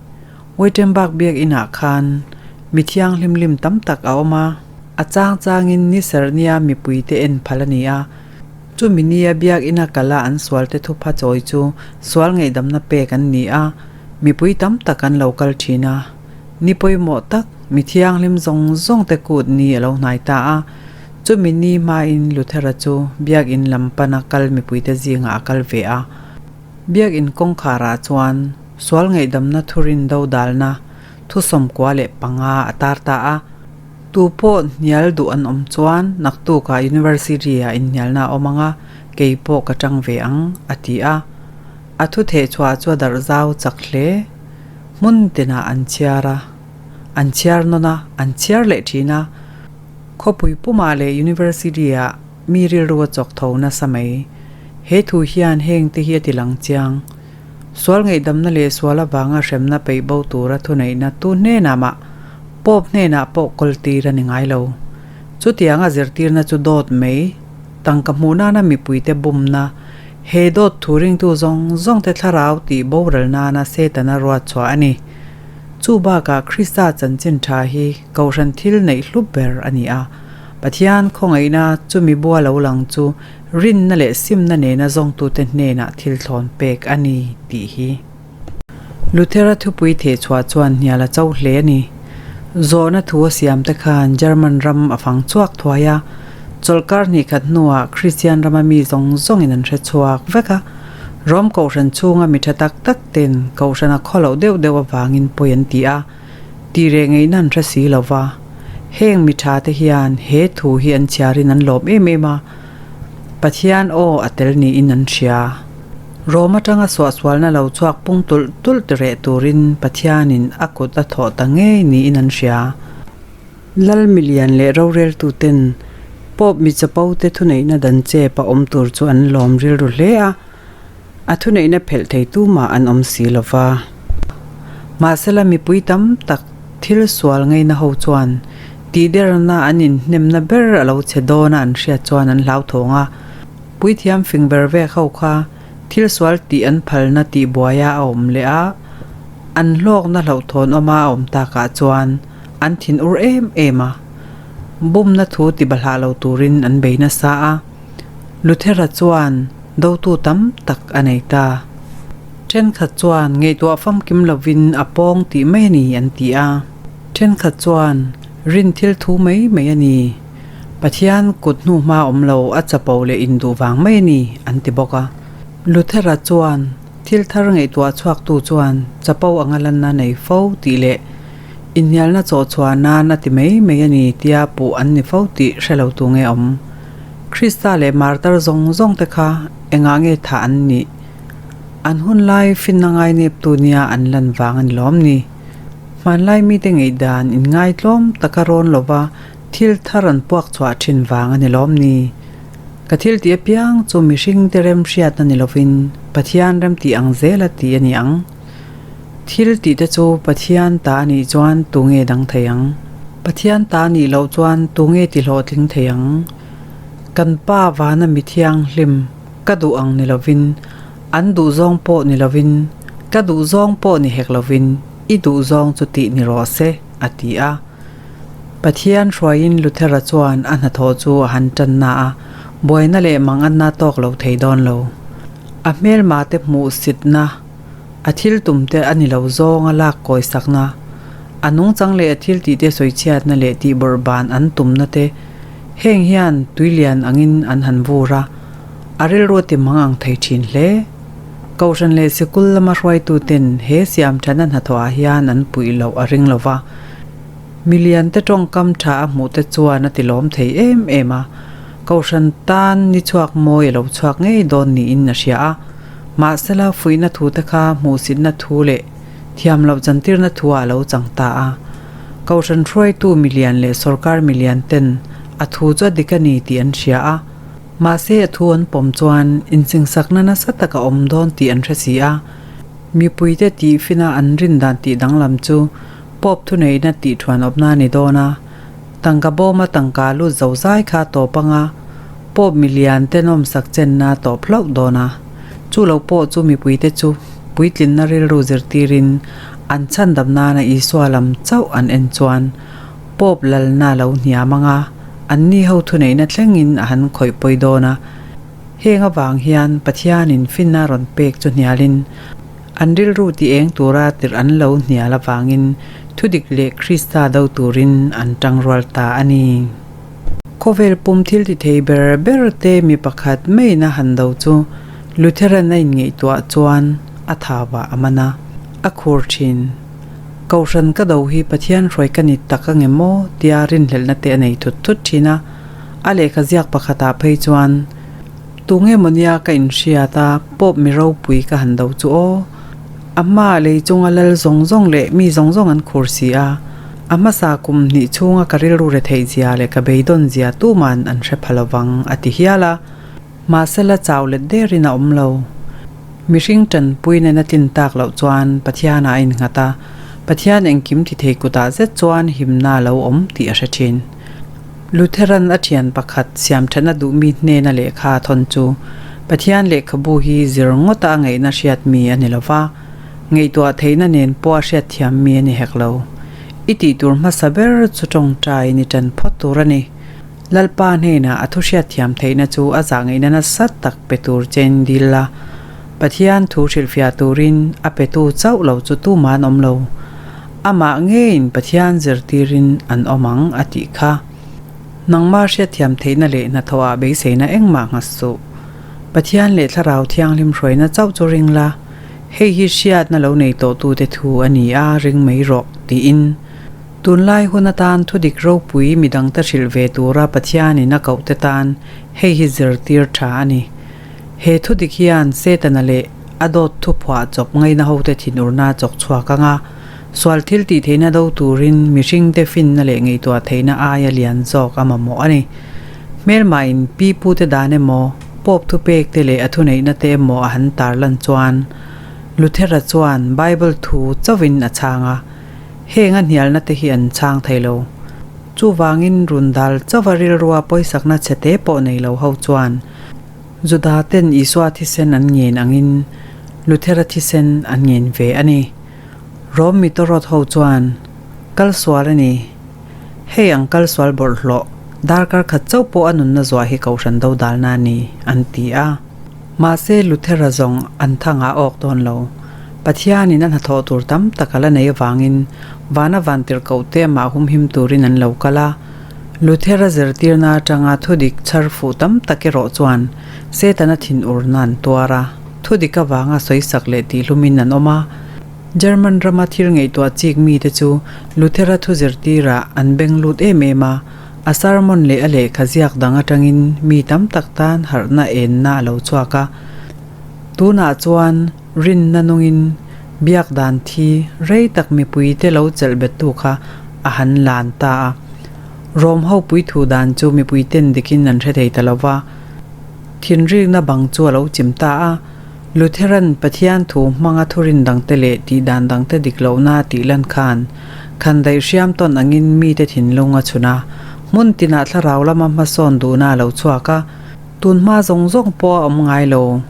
Wittenberg biakinah khan mi thianghlim lim tam tak a awm a. A chang changin ni serhnia mipuite en phal a ni a. Chumi nia biakina kala an sualte thupha chawi chu sual ngaihdamna pek an ni a, mipui tam tak an lo kal thin a. Ni pawimawh tak mi thianghlim zawng zawngte kut ni a lo hnai ta a. Chumi ni hmain Luthera chu biakin lam pana kal mipuite zingah a kal ve a. Biakinn kawngkharah chuan sual ngaihdamna thurin dodalna thu 95 a tar ta a. Tu pawh hnial duh an awm chuan naktukah University-ah inhnialna a awm ang a, kei pawh ka tang ve ang, a ti a. A thu thehchhuah chu a darh zau chak hle. Hmun tinah an chhiar a, an chhiar nawn a, an chhiar leh thin a. Khawpui pumah leh University-ah Mi rilru a chawk tho nasa mai. He thu hian heng te hi a ti lang chiang. Sual ngaihdamna leh sual avanga hremna peih bo tura thuneihna tu hnenah mah Pope hnenah pawh kawl tir a ni ngai lo. Chutianga zirtirna chu dawt mai, tangka hmuh nana mipuite bumna, he dawt thu ringtu zawng zawngte thlarau tih boral nana Setana ruat chhuah a ni. Chu bakah Krista chanchin tha hi Kohhran thil neih hlu ber a ni a. Pathian khawngaihna chumi bua lo lang chu rinna leh simna nena zawngtute hnenah thil thlawn pek a ni tih hi. Luthera thupui thehchhuah chuan hnial a cho hle a ni. Zawhna thu a siamte khan German ram a fang chhuak thuai a, chawlhkar hnih khat hnuah Kristian rama mi zawng zawngin an hre chhuak vek a. Rom kohhran chhunga mi tha tak tak ten kohhran a khaw loh deuh deuh avangin pawi an ti a. Tih reh ngeihna an hre si lo va, heng mi tha te hian he thu hi an chhiarin an lawm em em a, Pathian aw a tel niin an hria. Rom atanga suahsualna lo chhuak pung tulh tulh ti reh turin Pathianin a kut a thawh ta ngei niin an hria. Lal milian leh roreltuten Pope mi chapo te thuneihna dan chep a awm tur chu an lawm rilru hle a. A thuneihna phelh thei tumah an awm si lo va. Mahsela mipui tam tak thil sual ngeina ho chuan tihderna an inhnemna ber a lo che dawn a an hriat chuan an hlauthawng a. Puithiam fing ber vek ho kha thil sual tih an phalna tihbuaia a awm leh a, an hlawkna hlauhthawn awma a awm takah chuan an thinur em em a. Bumna thu tibahlah lo turin an bei nasa a. Luthera chuan Dotu tam tak a nei ta. Thenkhat chuan ngaihtuah famkim lovin a pawng tih mai a ni an ti a. Thenkhat chuan rin thil thu mai mai a ni. Pathian kut hnu hma awm lo a chapo leh induh vang mai a ni an ti bawk a. Luthera chuan thil thar ngaihtuah chhuaktu chuan chapo anga lanna nei fo tih leh inhnialna chawhchhuah nan a ti mai mai a ni tia puh an ni fo tih hre lo tu nge awm. Krista leh martar zawng zawng te kha engah nge thah an nih? An hun lai finna ngaineptu nia an lan vang a ni lawm ni? Hmanlai mite ngaihdan inngaitlawm taka rawn lova thil thar an puak chhuah thin vang a ni lawm ni? Ka thil tih apiang chu mihringte remhriatna ni lovin Pathian remtih ang zela tih a ni ang. Thil tih te chu Pathian ta a nih chuan tu nge dang thei ang? Pathian ta nih loh chuan tu nge ti hlawhtling thei ang? Kan Pa vana mi thianghlim, ka duh ang ni lovin, an duh zawng pawh ni lovin, ka duh zawng pawh ni hek lovin, i duh zawng chu tih ni rawh se, a ti a. Pathian hruaiin Luthera chuan a hnathawh chu a han tan na a, buaina leh manganna tawk lo thei dawn lo. A hmelma te hmuh sitna, a thil tum te a ni lo zawnga lak kawi sakna, a nungchang leh a thil tih te sawichhiatna leh tihbawrh ban an tumna te heng hian tuilian angin an han vur a, a rilru a ti mang ang thei thin hle. Kohhran leh sikul lama hruaituten he siamthatna hnathawhah hian an puih loh a ring lo va, milian te tawngkam tha a hmuh te chuan a ti lawm thei em em a, Kohhran tan ni chhuak mawi a lo chhuak ngei dawn niin a hria a, mahsela fuihna thu te kha hmuhsitna thu leh thiam loh chantirna thuah a lo chang ta a. Kohhran hruaitu milian leh sorkar milian ten a thu chu a dik a ni tih an hria a, Mahse a thu an pawm chuan insingsakna nasa tak a awm dawn tih an hre si a, mipuite tihfina an rin dan tih danglam chu Pope thuneihna tih thuanawpna a ni dawn a, tangka bawma tangka lut zo zai kha a tawp anga Pope milian te nawmsak chenna a tawp hlauh dawn a, chu lo pawh chu mipuite chu puitlinna rilru zirtirin an chhandam nana Isua lam chauh an en chuan Pope lalna lo hniam anga anni ho thuneihna thlengin a han khawih pawi dawn a. Heng avang hian Pathianin finna rawn pek chu hnialin an rilru ti eng tura tirh an lo hnial avangin thudik leh Krista do turin an tangrual ta a ni. Khawvel pum thil ti thei ber ber te mi pakhat maiin a han do chu Lutheran a inngaihtuah chuan a thauah a man a, a khur thin. Kohhran ka do hi Pathian hruai ka ni tak ange maw tia rinhlelhna te a nei thut thut thin a, a lehkha ziak pakhatah phei chuan Tunge maw nia ka inhriat a, Pope mi ropui ka han do chu aw. A hmaah lei chunga lal zawng zawng leh mi zawng zawng an khur si a, a hmasa kum hnih chhunga ka rilru retheih zia leh ka beidawn zia tuman an hre pha lovang a ti hial a. Mahsela chau let derin a awm lo. Mihring tanpui nena tlin tak loh chuan Pathianah a innghat a, Pathian engkim ti thei kutah zet chuan himna a lo awm tih a hre thin. Lutheran a thian pakhat siamthatna duhmi hnena lehkha a thawn chu Pathian lehkhabu hi zir ngawta a ngaihna hriat mi a ni lo va, ngaihtuah theihna nen pawh a hriatthiam mi a ni hek lo. I tihtur hmasa ber chu tawngtai ni tan phawt tur a ni. Lalpa hnenah a thu hriatthiam theihna chu a zahngaihna nasa tak pe tur chein dil la, Pathian thu hrilhfiah turin a petu chauh lo chu tumah an awm lo. Amah ngeiin Pathian zirtirin an awm ang a tih kha. Nangmah hriatthiam theihna leh hnathawhah beiseina engmah nghat suh. Pathian leh Thlarau Thianghlim hruaina chauh chu ring la, hei hi hriatna lo nei tawhtute thu a ni a, ring mai rawh, tiin. Tunlai hun atan thudik ropui midangte hrilh ve tura Pathianin a kohte tan hei hi zirtir tha a ni. He thudik hian Setana leh a dawt thu phuah chawp ngaina hote thinurna chawk chhuak anga sual thil tih theihna do turin mihringte finna leh ngaihtuah theihna aia lian zawk a mamawh a ni. Hmelmain pi pute dan emaw, Pope thupekte leh a thuneihna te emaw a han tarlan chuan Luthera chuan Bible thu chauhin a chhang a. Heng a hnialna te hi an chhang thei lo. Chuvangin run dal chauva rilrua pawisakna chhe te pawh nei lo ho chuan Juda ten Isua thisen an ngen angin Luthera thisen an ngen ve a ni. Rom mitawrawt ho chuan, Kal sual a ni. Hei ang kal sual bawlhhlawh, darkar khat chauh pawh a nunna zuah hi kohhran do dalna a ni, an ti a. Mahse Luthera zawng an thangah a awk dawn lo. Pathianin a hnathawh tur tam tak a la nei avangin vana vantirhkoh te amah humhim turin an lo kal a. Luthera zirtirna atanga thudik chhar fuh tam tak erawh chuan Setana thinurna an tuar a, thudik avanga sawisak leh tihlumin an awm a. German rama thil ngaihtuah chik mite chu Luthera thu zirtirah an beng lut em em a, a sermon leh a lehkha ziak dang atangin mi tam tak tan harhna enna a lo chhuak a. Tunah chuan rinna nungin biak dan thi rei tak mipuite lo chelh bettu kha a han lan ta a. Rom ho puithu dan chu mipuiten dikin an hre thei ta lo va, thinrikna bang chu a lo chim ta a. Lutheran Pathian thu hmanga thurin dangte leh tihdan dangte dik lohna tih lan khan khan daih hriam tawn angin mite thinlung a chhun a, Hmun tinah thlarau lama hmasawn duhna a lo chhuak a, tun hma zawng zawng pawh a awm ngai lo.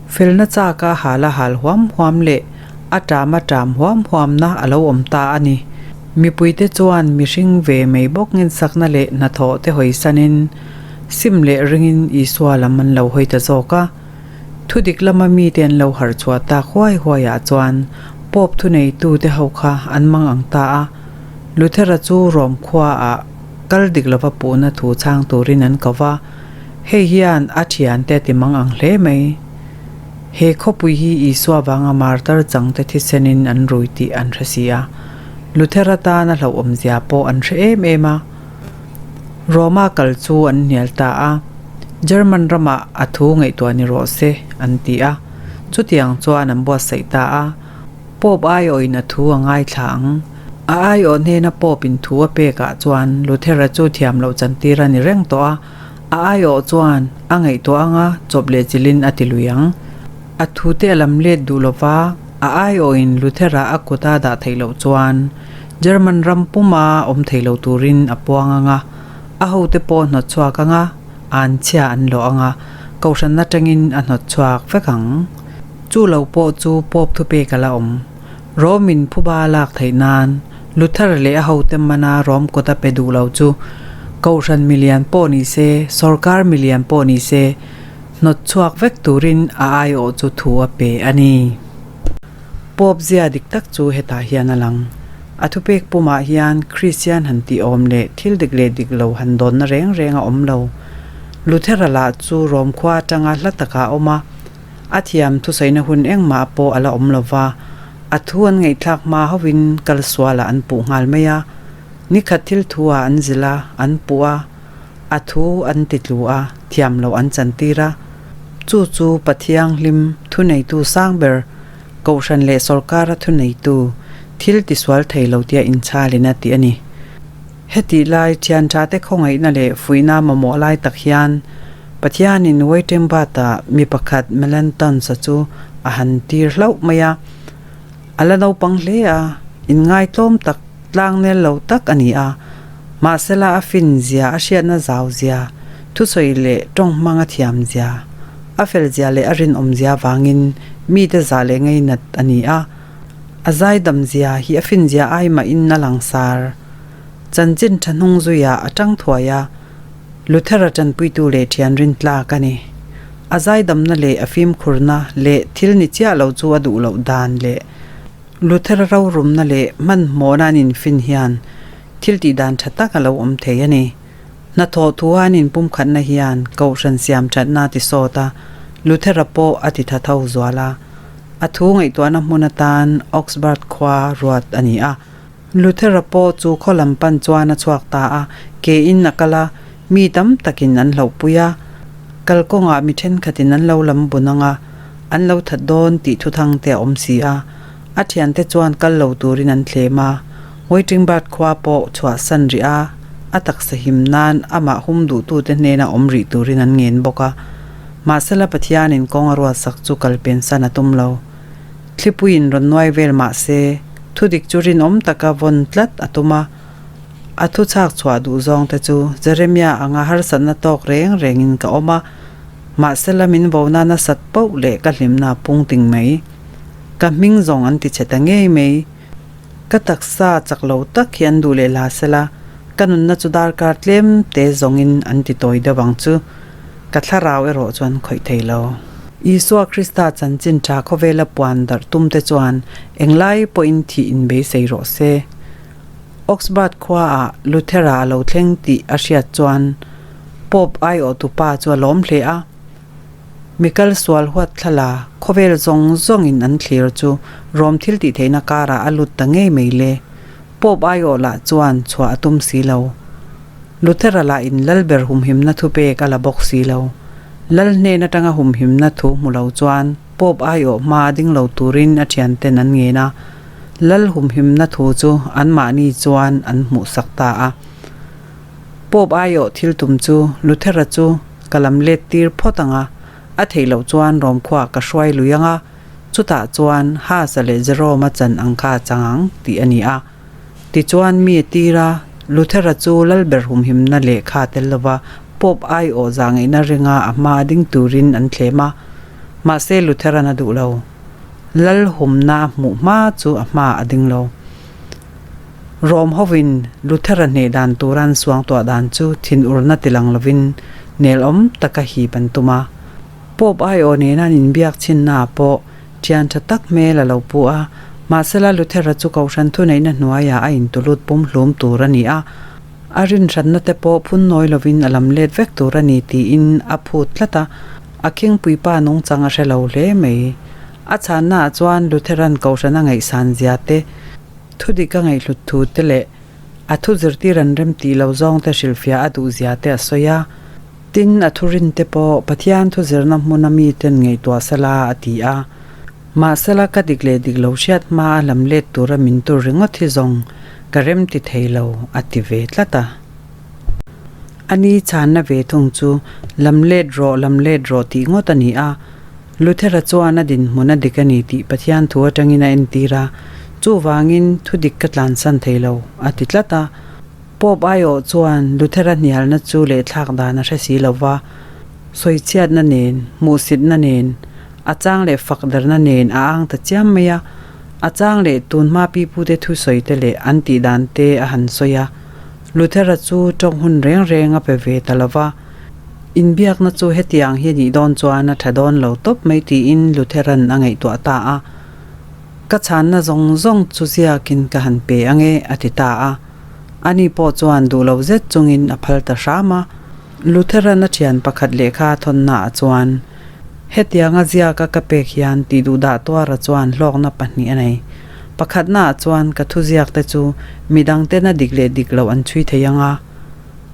Felna chaka hal a hal huam huam leh a ṭam a ṭam huam huamna a lo awm ta a ni. Mipuite chuan mihring ve mai bawk ngensakna leh hnathawh te hawisanin sim leh ringin Isua lam an lo hawi ta zawk a. Thudik lama mite an lo harh chhuah tak huai huaiah chuan Pope thuneitute ho kha an mang ang ta a. Luthera chu Rome khuaah kal dik lova puhna thu chhang turin an ko va, hei hian a thiante a ti mang ang hle mai. He khawpui hi Isua vanga martar changte thisenin an rui tih an hre si a, Luthera tan a hlauhawmzia pawh an hre em em a. Roma kal chu an hnial ta a, German ramah a thu ngaihtuah ni rawh se an ti a, chutiang chuan an buatsaih ta a. Pope aiawhin a thu a ngaithla ang. A aiawh hnena Pope in thu a pekah chuan Luthera chu thiam loh chantir a ni reng tawh a, a aiawh chuan a ngaihtuah anga chawp leh chilhin a ti lui ang. A thute a lam let duh lova a aiawhin Luthera a kuta dah theih loh chuan German ram puma awm thei lo turin a puang anga, a hote pawh hnawt chhuak anga, an chhia an lawh anga, kohhran atangin a hnawt chhuak vek ang. Chu lo pawh chu Pope thupek a la awm. Rome in phuba a lak theih nan Luther leh a hote mana Rome kut a pe duh lo chu Kohhran milian pawh ni se, sorkar milian pawh ni se, hnawt chhuak vek turin a aiawh chu thu a pe a ni. Pope zia dik tak chu hetah hian a lang. A thupek pumah hian Kristian han tih awm leh thil dik leh dik lo han dawnna reng reng a awm lo. Luthera lah chu Rome khua atanga hla takah a awm a. A thiam thusaina hun engmah pawh a la awm lo va, a thu an ngaihthlak hma hovin kal sualah an puh nghal mai a. Nikhat thil thu ah an zilh a, an puh a, a thu an ti tlu a, thiam loh an chantir a. Chu chu Pathianghlim thuneitu sang ber, Kohhran leh sawrkara thuneitu, thil tisual thei lo tia inchhalin a ti a ni. Hetih lai thian tha te khawngaihna leh fuihna mamawh lai tak hian Pathianin Wittenberg-a mi pakhat Melanchthon-a chu a han tir hlauh mai a. A la naupang hle a, inngaitlawm tak, tlangnel lo tak a ni a. Mahsela a fin zia, a hriatna zau zia, thusawi leh tawng hmang a thiam zia, a fel zia leh a rinawm zia vangin mite zah leh ngainat a ni a. A zaidam zia hi a fin zia ai mahin a langsar. Chanchin tha hnung zuiah a tang thuai a. Luthera tanpuitu leh thian rintlak a ni. A zaidamna leh a fimkhurna leh thil ni chiah lo chu a duh loh dan leh Luthera rorumna leh hmanhmawhna an infin hian thil tih dan tha tak a lo awm thei a ni. Hnathawh thua an inpumkhatna hian Kohhran siam thatna a ti sawt a, Luthera pawh a ti tha tho zual a. A thu ngaihtuahna hmun atan Augsburg khua ruat a ni a. Luthera pawh chu khaw lam pan chuan a chhuak ta a, ke in a kal a, mi tam takin an hlauhpui a. Kalkawngah mi thenkhatin an lo lam bun ang a, an lo that dawn tih thuthang te a awm si a. A thiante chuan kal lo turin an thlem a, Wittenberg khua pawh chhuahsan rih a, a taksa him nan amah hum duhtute hnena awm rih turin an ngen bawk a. Mahsela Pathianin kawng a ruatsak chu kal pensan a tum lo. Thlipuiin rawn nuai vel mah se, thudik chu rinawm taka vawn tlat a tum a. A thu chhak chhuah duh zawng te chu Jeremia anga harsatna tawk reng rengin ka awm a, mahsela min vona nasat poh leh ka hlimna a pung ting mai. Ka hming zawng an ti chhe ta ngei mai. Ka taksa chak lo tak hi an duh leh la sela, ka nunna chu darkar tlem te zawngin an ti tawi deuh ang chu. Ka thlarau erawh chuan khawih thei lo. Isua Krista chanchin tha khawvela puan darh tum te chuan englai pawhin thih in beisei rawh se. Oxbard khuaah Luthera a lo thleng tih a hriat chuan Pope aiawhtu pa chu a lawm hle a. Mikal sual huat thlala khawvel zawng zawngin an thlir chu Rom thil tih theihna karah a lut ta ngei mai le. Pope aiawh lah chuan chhuah a tum si lo. Luthera lah in Lalber humhimna thupek a la bawk si lo. Lal hnen atanga humhimna thu hmu lo chuan Pope aiawh hma a ding lo turin a thianten an ngen a, Lal humhimna thu chu anmahni chuan an hmuhsak ta a. Pope aiawh thil tum chu Luthera chu ka lam let tir phawt ang a, a theih loh chuan Rom khuaah ka hruai lui ang a, chutah chuan Hasa leh Jerome-a chan ang kha a chang ang tih a ni a. Tichuan mi a tir a, Luthera chu Lalber humhimna lehkha tel lova Pope aiawh zahngaihna ringa a hma ding turin an thlem a, mahse Lutheran a duh lo. Lal humna a hmuh hma chu a hma a ding lo. Rom hovin Luthera hneh dan tura an suangtuah dan chu thinurna tilang lovin nelawm taka hip an tum a. Pope aiawh nena an inbiak chhinnaah pawh Thian tha tak hmel a lo pu a, mahsela Luthera chu Kohhran thuneihna hnuaiah a intulut pumhlum tur a ni a, a rinhranna te pawh phun nawi lovin a lam let vek tur a ni tiin a phut tlat a, a khingpuipa nungchang a hre lo hle mai. A chhannaah chuan Lutheran Kohhran a ngaihsan zia te, thudik a ngaihhlut thu te leh a thu zirtir an rem tih lo zawng te hrilhfiah a duh zia te a sawi a. Tin, a thurinte pawh Pathian thu zirna hmuna miten ngaihtuah sela a ti a. Mahsela ka dik leh dik lo hriat hma a lam let tura min tur ringawt hi zawng ka rem ti thei lo a ti ve tlat a. A ni chhanna ve thung chu lam let rawh lam let rawh tih ngawt a ni a. Luthera chuan a dinhmun a dik a ni tih Pathian thu atangin a entir a, chuvangin thu dik ka tlansan thei lo a ti tlat a. Pope aiawh chuan Luthera hnialna chu lehthlak dan a hre si lo va, sawichhiatna nen, hmuhsitna nen, a chang leh fakderna nen a ang ta chiam mai a, a chang leh tunhma pipute thusawite leh an tihdan te a han sawi a. Luthera chu tawng hun reng reng a pe ve ta lo va, inbiakna chu hetiang hi a nih dawn chuan a tha dawn lo tawp mai tiin Luthera'n a ngaihtuah ta a. Ka chhanna zawng zawng chu ziakin ka han pe ange a ti ta a. Ani pawh chuan duh lo zet chungin a phal ta hram a. Lutheran a thian pakhat lehkha a thawnnaah chuan, Hetianga ziaka ka pek hian tih duh dah tuara chuan hlawkna pahnih a nei. Pakhatnaah chuan ka thuziakte chu midangtena dik leh dik loh an chhui thei ang a.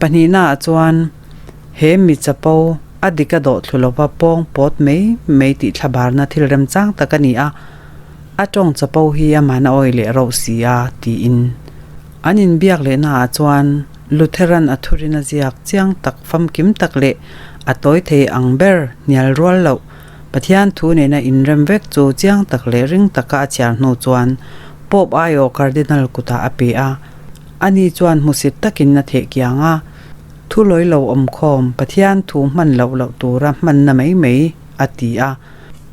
Pahnihnaah chuan he mi chapo a dik a dawh thlu lova pawng pawt mai mai tih thlabarna thil remchang tak a ni a. A tawng chapo hi aman a awih leh rauh si a, tiin. An inbiak lehnaah chuan Lutheran a thurin a ziak chiang tak famkim tak leh a tawi thei ang ber hnial rual loh Pathian thu nena inrem vek chu chiang tak leh ring taka a chhiar hnu chuan Pope aiawh Cardinal kutah a pe a. Ani chuan hmusit takin a theh kiang a, Thu lawi lo awmkhawm Pathian thu hman loh loh tura hmanna mai mai, a ti a.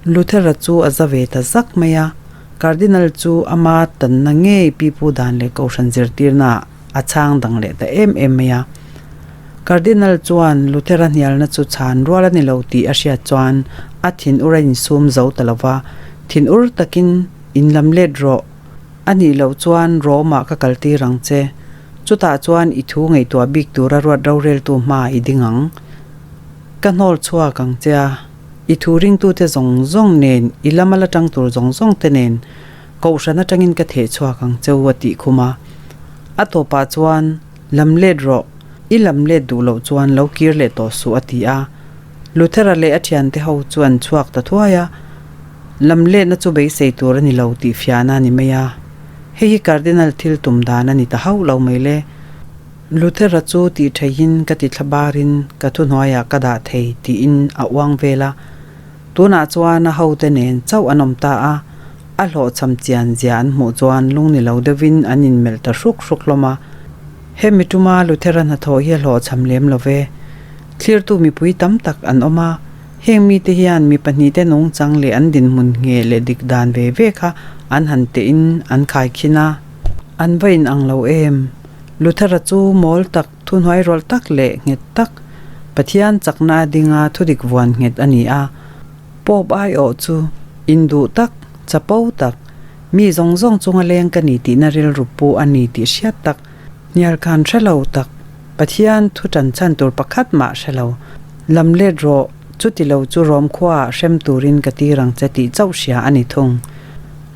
Luthera chu a za ve ta zak mai a, Cardinal chu ama tanna ngei pipu dan leh kohhran zirtirna ah a chhang dang leh ta em em mai a. Cardinal chuan Luthera hnialna chu chhan rual a ni lo tih a hriat chuan a thin ur a insum zo ta lo va, Thin ur takin in lam let rawh, a nih loh chuan Rome ah ka kaltir ang che, chutah chuan i thu ngaihtuah bik tura ruat roreltu hma i ding ang. Ka hnawl chhuak ang che a. I thu ringtute zawng zawng nen, i lama la tang tur zawng zawng te nen Kohhran atangin ka theh chhuak ang che u a tih khum a. A tawpah chuan, Lam let rawh, i lam let duh loh chuan lo kir leh tawh suh a ti a. Luthera leh a thiante ho chu an chhuak ta thuai a. Lam letna chu beisei tur a ni lo tih fiahna a ni mai a. Hei hi Cardinal thil tum dan a ni ta hauh lo mai le. Luthera chu tih theihin ka ti thla barin ka thuhnuaiah ka dah thei tiin a uang vel a. Tunah chuan a hote nen chauh an awm ta a, a hlawhchham chian zia an hmuh chuan lungni lo deuhin an inmelh ta hruk hruk hlawm a. Hemi tuma Luthera hnathawh hi a hlawhchham lem lo ve. Thlirtu mipui tam tak an awm a, heng mite hian mi pahnihte nungchang leh an dinhmun ngheh leh dik dan ve ve kha an han tehin an khaikhin a. An va inang lo em? Luthera chu mawl tak, thuhnuai rawlh tak leh nghet tak, Pathian chakna a dinga thudik vuan nghet a ni a. Pope aiawh chu induh tak, chapo tak, mi zawng zawng chunga leng ka ni tihna rilru pu a ni tih hriat tak, hnial khan hre lo tak, Pathian thu tan chhan tur pakhat mah hre lo. Lam let rawh, chuti lo chu Rom khuaah hrem turin ka tir ang che tih chauh hria a ni thung.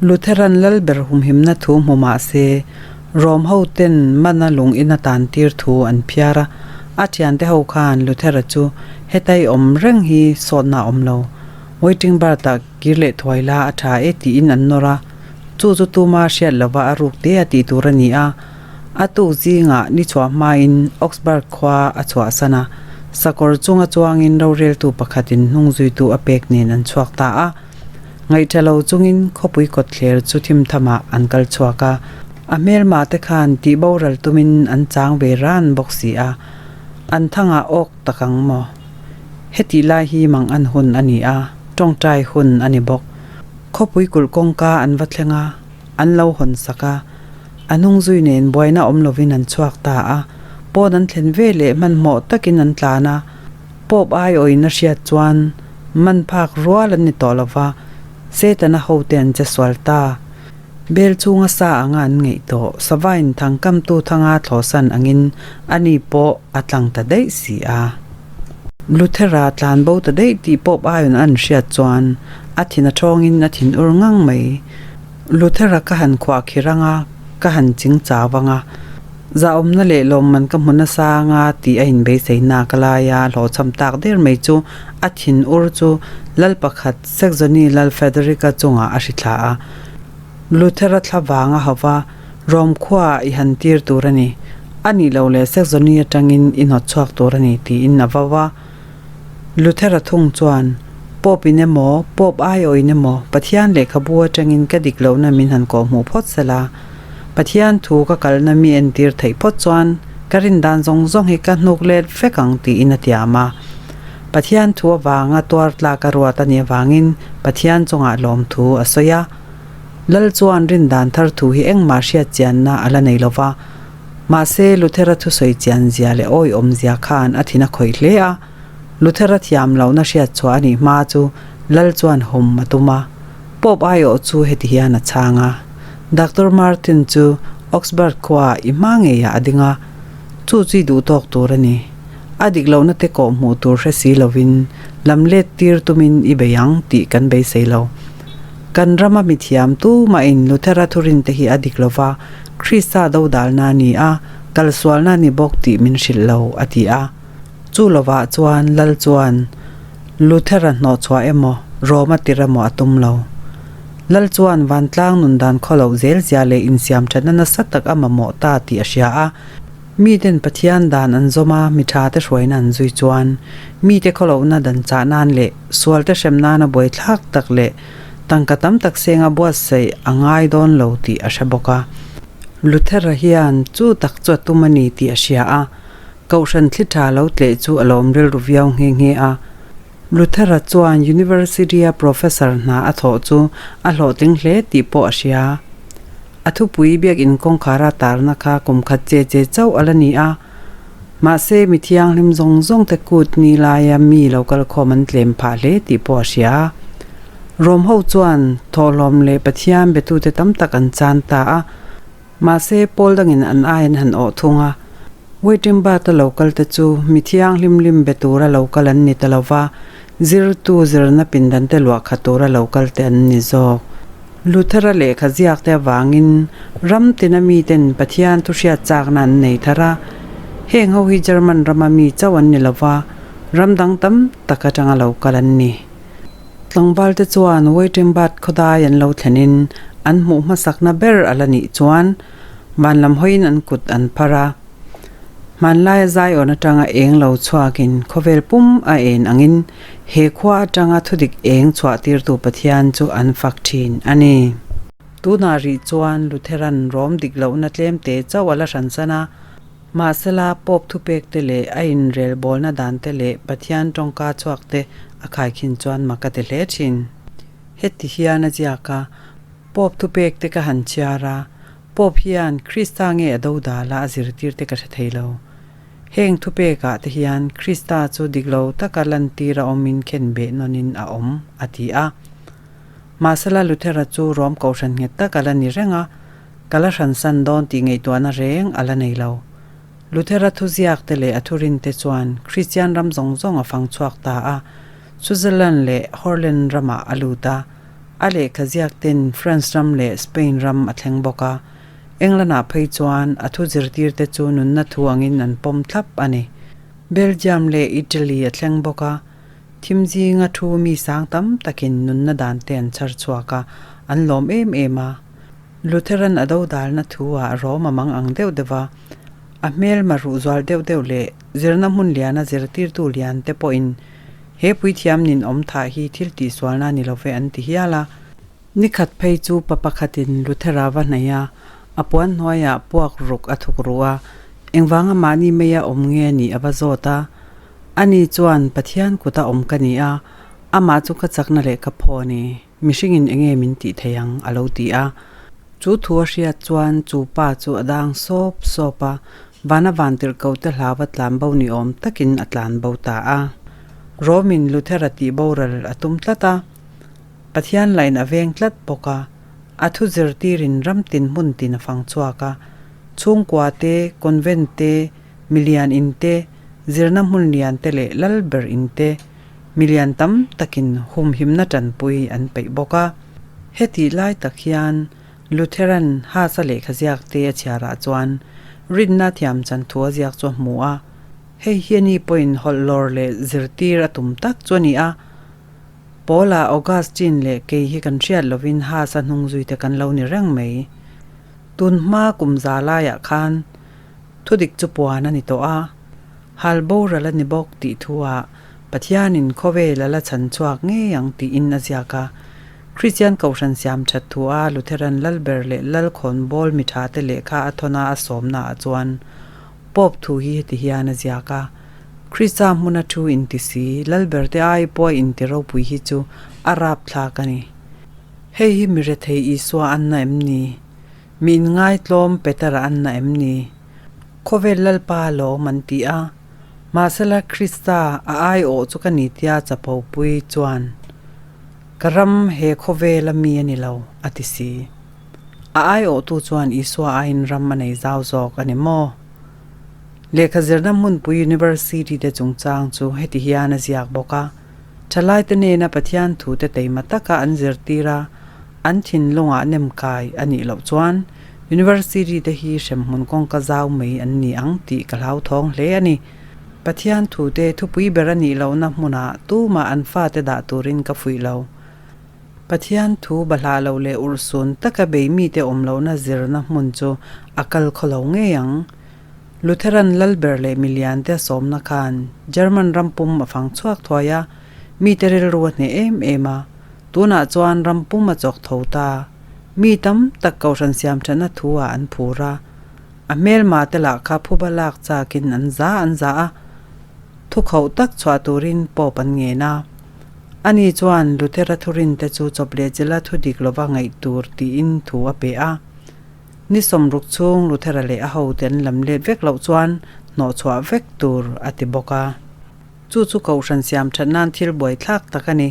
Lutheran Lalber humhimna thu hmu mah se, Rom ho ten mana lung in a tan tir thu an phiar a, a thiante ho khan Luthera chu hetai awm reng hi sawtna a awm lo. Waiting bar tah kir leh thuai la a tha e tiin an nawr a, chu chu tuma hriat lova a ruk te a tih tur a ni a. A tuk zingah ni chhuah hmain Augsburg khua a chhuahsan a, sakawr chunga chuangin roreltu pakhatin hnungzuitu a pek nen an chhuak ta a. Ngaihṭha lo chungin khawpui kawtthler chu thimthamah an kal chhuak a. A hmelma te khan tih boral tumin an chang ve ran bawk si a, an thangah awk tak ang maw? Hetih lai hi mang an hun a ni a, tawngtai hun a ni bawk. Khawpui kulh kawngka an va thleng a, an lo hawn sak a, a hnungzui nen buaina awm lovin an chhuak ta a, pawn an thlen ve leh hmanhmawh takin an tlan a, Pope aiawhin a hriat chuan man phak rual an ni tawh lova, Setana hote an che sual ta. Bel chunga sa anga an ngeih tawh, savain thangkamtu thanga thlawhsan angin ani pawh a tlang ta daih si a. Luthera tlan bo ta daih tih Pope aiawhin an hriat chuan a thin a thawngin a thin ur ngang mai. Luthera ka han khuah khir anga ka han ching chau anga, zahawmna leh lawmman ka hmu nasa anga tih a inbeisei nak laia hlawhchham tak der mai chu a thin ur chu lal pakhat Saxony lal Frederick-a chungah a hrithla a. Luthera thla vanga hauva Rome khuaah i han tir tur a ni, a nih loh leh Saxony atangin i hnawt chhuak tur a ni tiin a vau a. Luthera thung chuan, Pope in emaw, Pope aiawh in emaw, Pathian lehkhabu atangin ka dik lohna min han kawhhmuh phawt sela, Pathian thu ka kalna mi entir theih phawt chuan ka rin dan zawng zawng hi ka hnuk let vek ang tiin a tiam a. Pathian thu avanga tuar tlak a ruat a nih avangin Pathian chungah lawmthu a sawi a. Lal chuan rin dan thar thu hi engmah hriat chianna a la nei lo va. Mahse, Luthera thusawi chian zia leh awiawm zia khan a thin a khawih hle a. Luthera thiam lohna hriat chhuah a nih hma chu Lal chuan hum a tum a. Pope aiawh chu heti hian a chhang a, Doctor Martin chu Augsburg khuaah i hma ngeiah a ding a, chu chu i duh tawk tur a ni. A dik lohna te kawh hmuh tur hre si lovin lam let tir tumin i bei ang tih kan beisei lo. Kan rama mithiam tumahin Luthera thurinte hi a dik lova, Krista dodalna a ni a, kalsualna a ni bawk tih min hrilh lo, a ti a. Chu lovah chuan Lal chuan Luthera hnawhchhuah emaw, Roma tir emaw a tum lo. Lal chuan vantlang nun dan khaw loh zel zia leh insiam thatna nasa tak a mamawh ta tih a hria a. Miten Pathian dan an zawm a, mi thate hruaina an zui chuan mite khaw lohna dan chah nan leh sualte hrem nana buaithlak tak leh Tangka tam tak senga buatsaih a ngai dawn lo tih a hre bawk a. Luthera hian chu tak chu a tum a ni tih a hria a, Kohhran thli tha lo tleh chu a lawm rilru viau nghe nghe a. Luthera chuan University-a professor hna a thawh chu a hlawhtling hle tih pawh a hria. A thupui biakinn kawngkhara tarna kha kum khat che che chauh a la ni a. Mahse, mi thianghlim zawng zawng te kut ni laia mi lo kal khawm an tlem phah hle tih pawh a hria. Rom ho chuan thawhlawm leh Pathian betute tam tak an chan ta a, mahse Paul dangin an ai an han awh thung a. Wittenberg-a lo kal te chu mi thianghlim lim be tura lo kal an ni ta lo va, zirtu zirna pindan te luah khat tura lo kal te an ni zawk. Luthera lehkha ziak te avangin ram tina miten Pathian thu hriat chakna an nei thar a, heng ho hi German rama mi chauh an ni lo va, ram dang tam tak atanga lo kal an ni. Tlangval te chuan Wittenberg khawdai an lo thlenin an hmuh hmasakna ber a la nih chuan van lam hawiin an kut an phar a. Hmanlaia Zion atanga eng lo chhuakin khawvel pum a en angin he khua atanga thudik eng chhuah tirtu Pathian chu an fak thin a ni. Tunah rih chuan Lutheran rawm dik lohna tlemte chauh a la hransan a, mahsela Pope thupek te leh a inrelbawlna dan te leh Pathian tawngka chhuak te a khaikhin chuan mak a ti hle thin. Heti hian a ziak a, Pope thupek te ka han chhiar a, Pope hian Krista nge a dodala a zirtir te ka hre thei lo. Heng thupekah te hian Krista chu dik lo taka lantir a awmin khen beh nawnin a awm, a ti a. Mahsela Luthera chu Rom kohhran nghet tak a la ni reng a, ka la hransan dawn tih ngaihtuahna reng a la nei lo. Luthera thuziak te leh a thurin te chuan Kristian ram zawng zawng a fang chhuak ta a, Switzerland leh Holland ramah a lut a, A lehkha ziak ten France ram leh Spain ram a thleng bawk a, England-ah phei chuan a thu zirtirte chu nunna thu angin an pawm thlap a ni. Belgium leh Italy a thleng bawk a, thim zinga thu mi sang tam takin nunna dan te an chhar chhuak a, an lawm em em a. Lutheran a dodalna thu-ah Rome a mang ang deuh deuh a, a hmelma ruh zual deuh deuh leh zirna hmun liana zirtirtu lian te pawhin He puithiam nin awm thah hi thil tihsualna ni lo ve an ti hial a. Nikhat phei chu pa pakhatin Luthera va hnaih a, A puan hnuaiah puak ruk a thuk ru a, engvanga mahni meia awm nge nih a va zawt a. Ani chuan, Pathian kuta awm ka ni a, amah chu ka chakna leh ka phaw a ni. Mihringin enge min tih thei ang? a lo ti a. Chu thu a hriat chuan chu pa chu a dang sawp sawp a, vana vantirhko te hlauva tlan bo ni awm takin a tlan bo ta a. Romin Luthera tih boral a tum tlat a, Pathian lain a veng tlat bawk a, a thu zirtirin ram tin hmun tin a fang chhuak a, chhungkua te, convent te, milian in te, zirna hmun lian te leh lal ber in te, Milian tam takin humhimna tanpui an peih bawk a. Hetih lai tak hian Lutheran Haas-a lehkha ziak te a chhiarah chuan rinna thiam chan thu a ziak chu a hmu a. Hei hi ani pawhin hawlh lawr leh zirtir a tum tak chu a ni a. Paula, Augustine leh kei hi kan hriat lovin Haas-a hnungzui te kan lo ni reng mai. Tun hma kum za laiah khan thudik chu puan a ni tawh a, hal boral a ni bawk tih thu-ah Pathianin khawvel a la chhan chhuak ngei ang tiin a ziak a. Kristian Kohhran siam that thu a Lutheran Lalber leh Lalkhawnbawl mithate lehkha a thawna a sawmnaah chuan Pope thu hi heti hian a ziak a, Krista hmuna thu inti si, Lalberte ai pawha inti ropui hi chu a rapthlak a ni. Hei hi mi rethei Isua an na em ni? Mi inngaitlawm Petera an na em ni? Khawvel Lalpa lawm an ti a. Mahsela Krista a aiawh chu ka ni tia chapopui chuan, Ka ram he khawvela mi a ni lo, a ti si. A aiawhtu chuan Isua aiin ram a nei zau zawk a ni maw? Lehkha zirna hmunpui University te chungchang chu heti hian a ziak bawk a, Thalaite nena Pathian thute teima taka an zirtir a, an thinlungah nemkai a nih loh chuan University te hi hremhmun kawngka zau mai an ni ang tih ka hlauthawng hle a ni. Pathian thute thupui ber a nih lohna hmunah tumah an fate dah turin ka fuih lo. Pathian thu bahlah loh leh urhsun taka bei mite awm lohna zirna hmun chu a kal khaw lo ngei ang. Lutheran lalber leh miliante a sawmna khan German ram pum a fang chhuak thuai a, mite rilru a hneh em em a. Tunah chuan ram pum a chawk tho ta. Mi tam tak kohhran siam thatna thu ah an phur a, a hmelma te lah kha phuba lak chakin an za an za a, thukhauh tak chhuah turin Pope an ngen a. Ani chuan Luthera thurin te chu chawp leh chila thu dik lova ngaih tur tiin thu a pe a. Ni sawmruk chhung Luthera leh a hote an lam let vek loh chuan hnawhchhuah vek tur a ti bawk a. Chu chu kohhran siam that nan thil buaithlak tak a ni.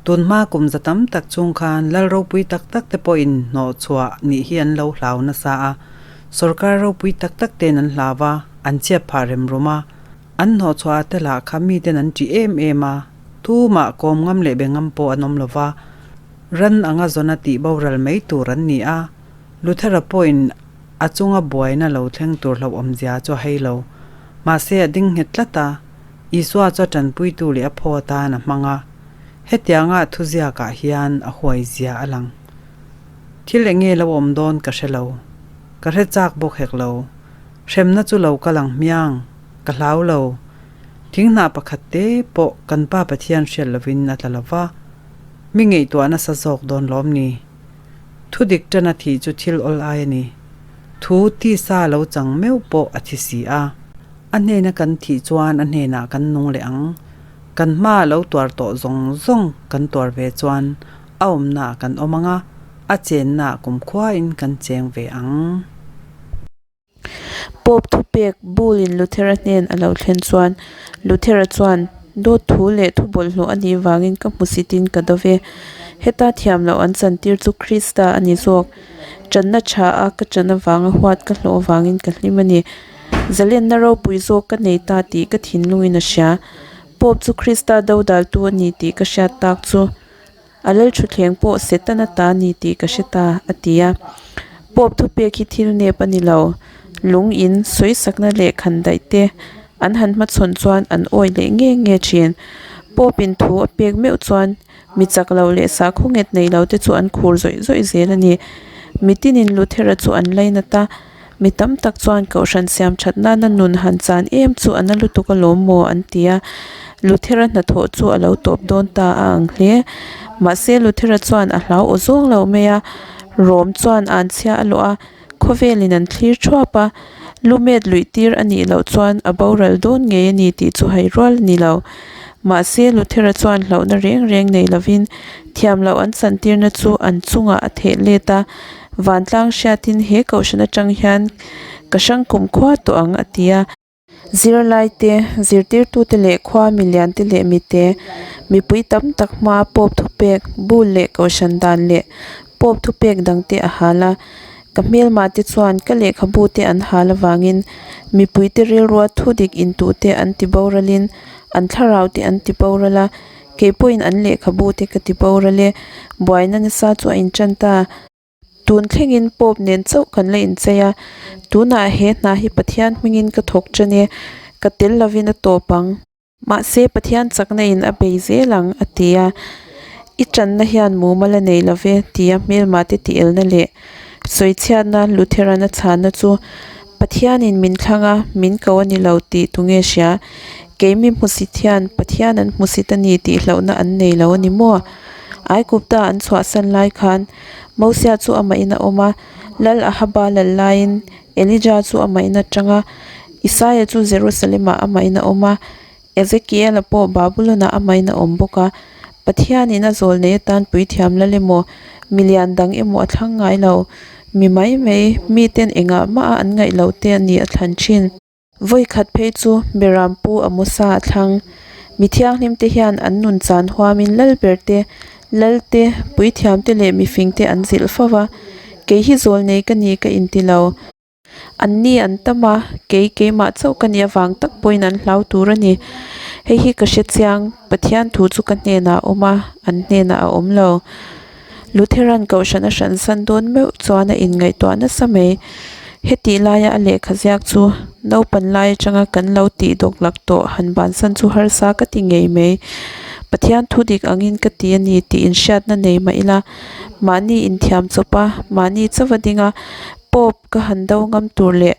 Tunhma kum za tam tak chung khan lal ropui tak tak te pawhin hnawhchhuah nih hi an lo hlau nasa a. Sorkar ropui tak tak ten an hlau a, an chhiat phah rem rum a. An hnawhchhuah te lah kha miten an ṭih em em a, tumah kawm ngam leh be ngam pawh an awm lo va. Ran anga zawna tih boral mai tur an ni a. Luthera pawhin a chunga buaina lo thleng tur hlauhawmzia chu a hei lo. Mahse a ding nghet tlat a, Isua chu a tanpuitu leh a phaw atan a hmang a. Hetianga a thuziakah hian a huaizia a lang. Thil eng nge lo awm dawn ka hre lo. Ka hre chak bawk hek lo. Hremna chu lo kal ang hmiang. Ka hlau lo. Thinghnah pakhat te pawh kan Pa Pathian hriat lovin a tla lo va. Mi ngaihtuah nasa zawk dawn lawm ni? Thu dik tan a thih chu thil awl ai a ni. Thu tisa lo chang meuh pawh a thi si a. A hnena kan thih chuan a hnenah kan nung leh ang. Kan hma lo tuar tawh zawng zawng kan tuar ve chuan a awmnaah kan awm ang a, a chennaah kumkhuain kan cheng ve ang. Pope thupek Bull-in Luthera hnen a lo thlen chuan Luthera chuan, Dawt thu leh thu bawlhhlawh a nih vangin ka hmusitin ka do ve. Heta thiam loh an chantir chu Krista a ni zawk. Channa tha a ka chan avanga huat ka hlawh avangin ka hlim a ni. Zalenna ropui zawk ka nei ta tih ka thinlungin a hria. Pope chu Krista dodaltu a ni tih ka hriat tak chu. A lalthutthleng pawh Setana ta ni tih ka hre ta, a ti a. Pope thupek hi thil nep a ni lo. Lung in sawisakna leh khandaih te an han hmachhawn chuan an awi leh nge nge thin. Pope in thu a pek meuh chuan mi chak lo leh sakhaw nghet nei lo te chu an khur zawih zawih zel a ni. Mitinin Luthera chu an lainat a, mi tam tak chuan kohhran siam that nana nun han chan em chu a na lutuk alawm maw an ti a. Luthera hnathawh chu a lo tawp dawn ta a ang hle. Mahse Luthera chuan a hlau aw zawng lo mai a, Rom chuan an chhia a lawh a. khawvelin an thlir thuap a, lumet luih tir a nih loh chuan a boral dawn ngei a ni tih chu hai rual a ni lo. Mahse, Luthera chuan hlauhna reng reng nei lovin thiam loh an chantirna chu an chungah a theh let a, vantlang hriatin he kohhran atang hian ka hrang kumkhua tawh ang a ti a. Zirlaite, zirtirtute leh khua miliante leh mite, mipui tam tak hmaa Pope thupek, Bull leh Kohhran dan leh Pope thupek dangte a hal a. Ka hmelmahte chuan ka lehkhabute an hal avangin mipuite rilrua thudik intuhte an tiboralin an thlaraute an tiboral a, kei pawhin an lehkhabute ka tiboral e. Buaina nasa chu a inṭan ta. Tun thlengin Pope nen chauh kan la inchei a, tunah he hna hi Pathian hmingin ka thawk ṭan e, ka tel lovin a tawp ang. Mahse, Pathian chakna in a bei zel ang, a ti a. I ṭanna hian mumal a nei lo ve, tia hmelmahte tih elna leh sawichhiatna Lutheran a chhanna chu Pathianin min thlang a, min ko a ni lo tih tunge hria? Kei mi hmusit hian Pathian an hmusit a ni tih hlauhna an nei lo a ni maw? Aigupta an chhuahsan lai khan Mosia chu amahin a awm a, Lal Ahaba lal laiin Elija chu amahin a tang a, Isaia chu Jerusalem-ah amahin a awm a, Ezekiela pawh Babulon-ah amahin a awm bawk a. Pathianin a zawl nei atan puithiam lal emaw, milian dang emaw a thlang ngai lo. Mi mai mai, miten engah mah a an ngaih loh te a ni a thlan thin. Vawi khat phei chu Beram pu Amosa a thlang. Mi thianghlim te hian an nun chan huamin lalber te, lal te, puithiam te leh mifing te an zilh fo va. Kei hi zawlnei ka ni ka inti lo. An ni an tam a, kei keimah chauh ka nih avang tak pawhin an hlau tur a ni. Hei hi ka hre chiang, Pathian thu chu ka hnenah a awm a, an hnenah a awm lo. Lutheran kohhran a hransan dawn meuh chuan a inngaihtuah nasa mai. Hetih laia a lehkha ziak chu naupan lai atanga kan lo tih dawk lak tawh han bansan chu harsa ka ti ngei mai. Pathian thu dik angin ka ti a ni tih inhriatna nei mah ila, mahni inthiam chawp a, mahni chauh a ding a, Pope ka han do ngam tur leh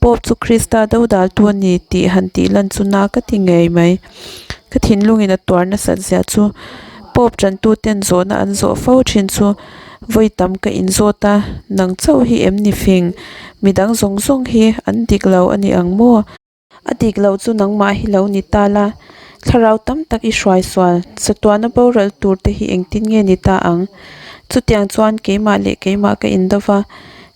Pope chu Krista dodaltu a ni tih han tih lan chu na ka ti ngei mai. Ka thinlungin a tuar nasat zia chu Pope tantuten zawhna an zawh fo thin chu vawi tam ka inzawt a, nang chauh hi em ni fing? Midang zawng zawng hi an dik lo a ni ang maw? A dik loh chu nangmah hi lo ni ta la, thlarau tam tak i hruai sual, chatuana boral tur te hi engtin nge ni ta ang? Chutiang chuan keimah leh keimah ka indo va,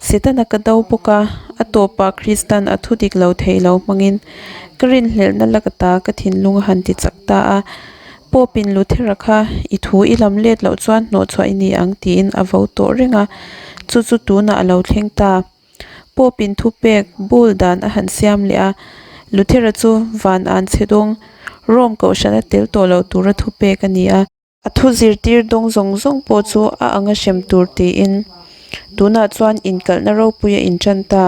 Setana ka do bawk a, a tawpah Kristan a thu dik lo thei lo hmangin ka rinhlelhna laka ta ka thinlung a han ti chak ta a. Pope-in Luthera kha i thu i lam let loh chuan hnawhchhuah i ni ang tiin a vo tawh reng a, chu chu tunah a lo thleng ta. Pope-in thupek bul dan a han siam leh a, Luthera chu van an chhe dawng, Rome kohhrana tel tawh loh tura thupek a ni a. A thu zirtir dawng zawng zawng pawh chu a anga hrem tur tiin tunah chuan inkalhna ropui a intan ta.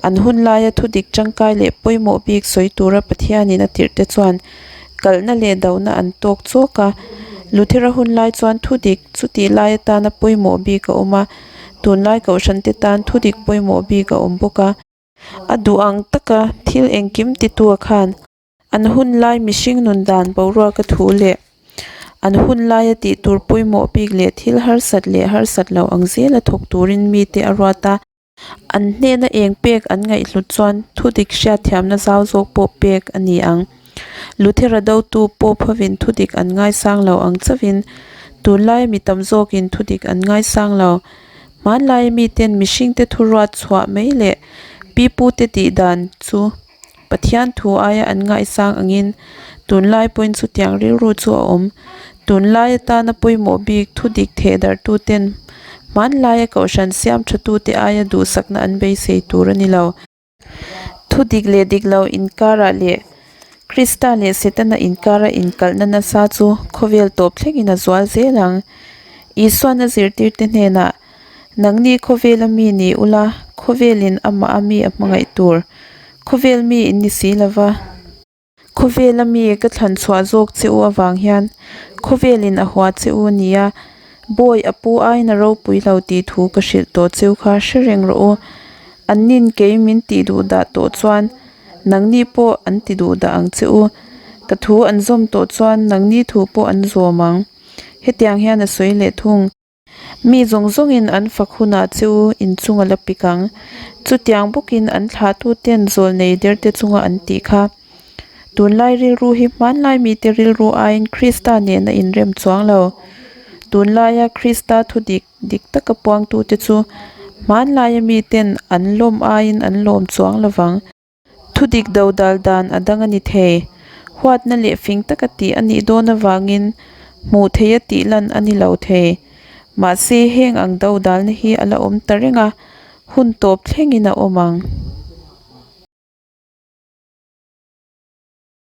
An hun laia thu dik tangkai leh pawimawh bik sawi tura Pathianin a tirhte chuan kalhna leh dohna an tawk chawk a. Luthera hun lai chuan thu dik chutih lai atana pawimawh bik a awm a, tunlai kohhrante tan thu dik pawimawh bik a awm bawk a. A duh ang taka thil engkim titua khan An hun lai mihring nun dan boruaka thu leh an hun laia tih tur pawimawh bik leh thil harsat leh harsat lo ang zela thawk turin mite a ruat a. An hnena eng pek an ngaihhlut chuan thudik hriatthiamna zau zawk pawh pek a ni ang. Luthera dotu pawh phovin thudik an ngaisang lo ang chauhin tunlaia mi tam zawkin thudik an ngaisang lo. Hmanlaia miten mihringte thuruat chhuah mai leh pipute tih dan chu Pathian thu aia an ngaihsang angin tunlai pawhin chutiang rilru chu a awm. Tunlai atana pawimawh bik thu dik theh darhtuten hmanlaia kohhran siam thatute aia duhsakna an beisei tur a ni lo. Thu dik leh dik lo inkarah leh Krista leh Setana inkara inkalhna nasa chu khawvel tawp thlengin a zual zel ang. Isuan a zirtirte hnenah Nangni khawvela mi ni ula, khawvelin amah a mi a hmangaih tur. Khawvel mi in ni si lova. Khawvela mi ka thlan chhuah zawk che u avang hian khawvelin a hua che u nia, Bawi a pu aiin a ropui lo tih thu ka hrilh tawh cheu kha hre reng rawh u. Annin kei min tih duh dah tawh chuan nangni pawh an ti duh dah ang che u. Ka thu an zawm tawh chuan nangni thu pawh an zawm ang. Hetiang hian a sawi leh thung. Mi zawng zawngin an fak hunah che u in chung a la pik ang. Chutiang bawkin an thlahtuten zawlnei derte chunga an tih kha. Tunlai rilru hi hmanlai mite rilru aiin Krista nen a inrem chuang lo. Tunlaia Krista thu dik dik taka puangtute chu hmanlaia miten an lawm aiin an lawm chuang lo vang. Thudik dodal dan a dang a ni thei. Huatna leh fing taka tih a nih dawn avangin hmuh theia tih lan a ni lo thei. Mahse, heng ang dodalna hi a la awm ta reng a, hun tawp thlengin a awm ang.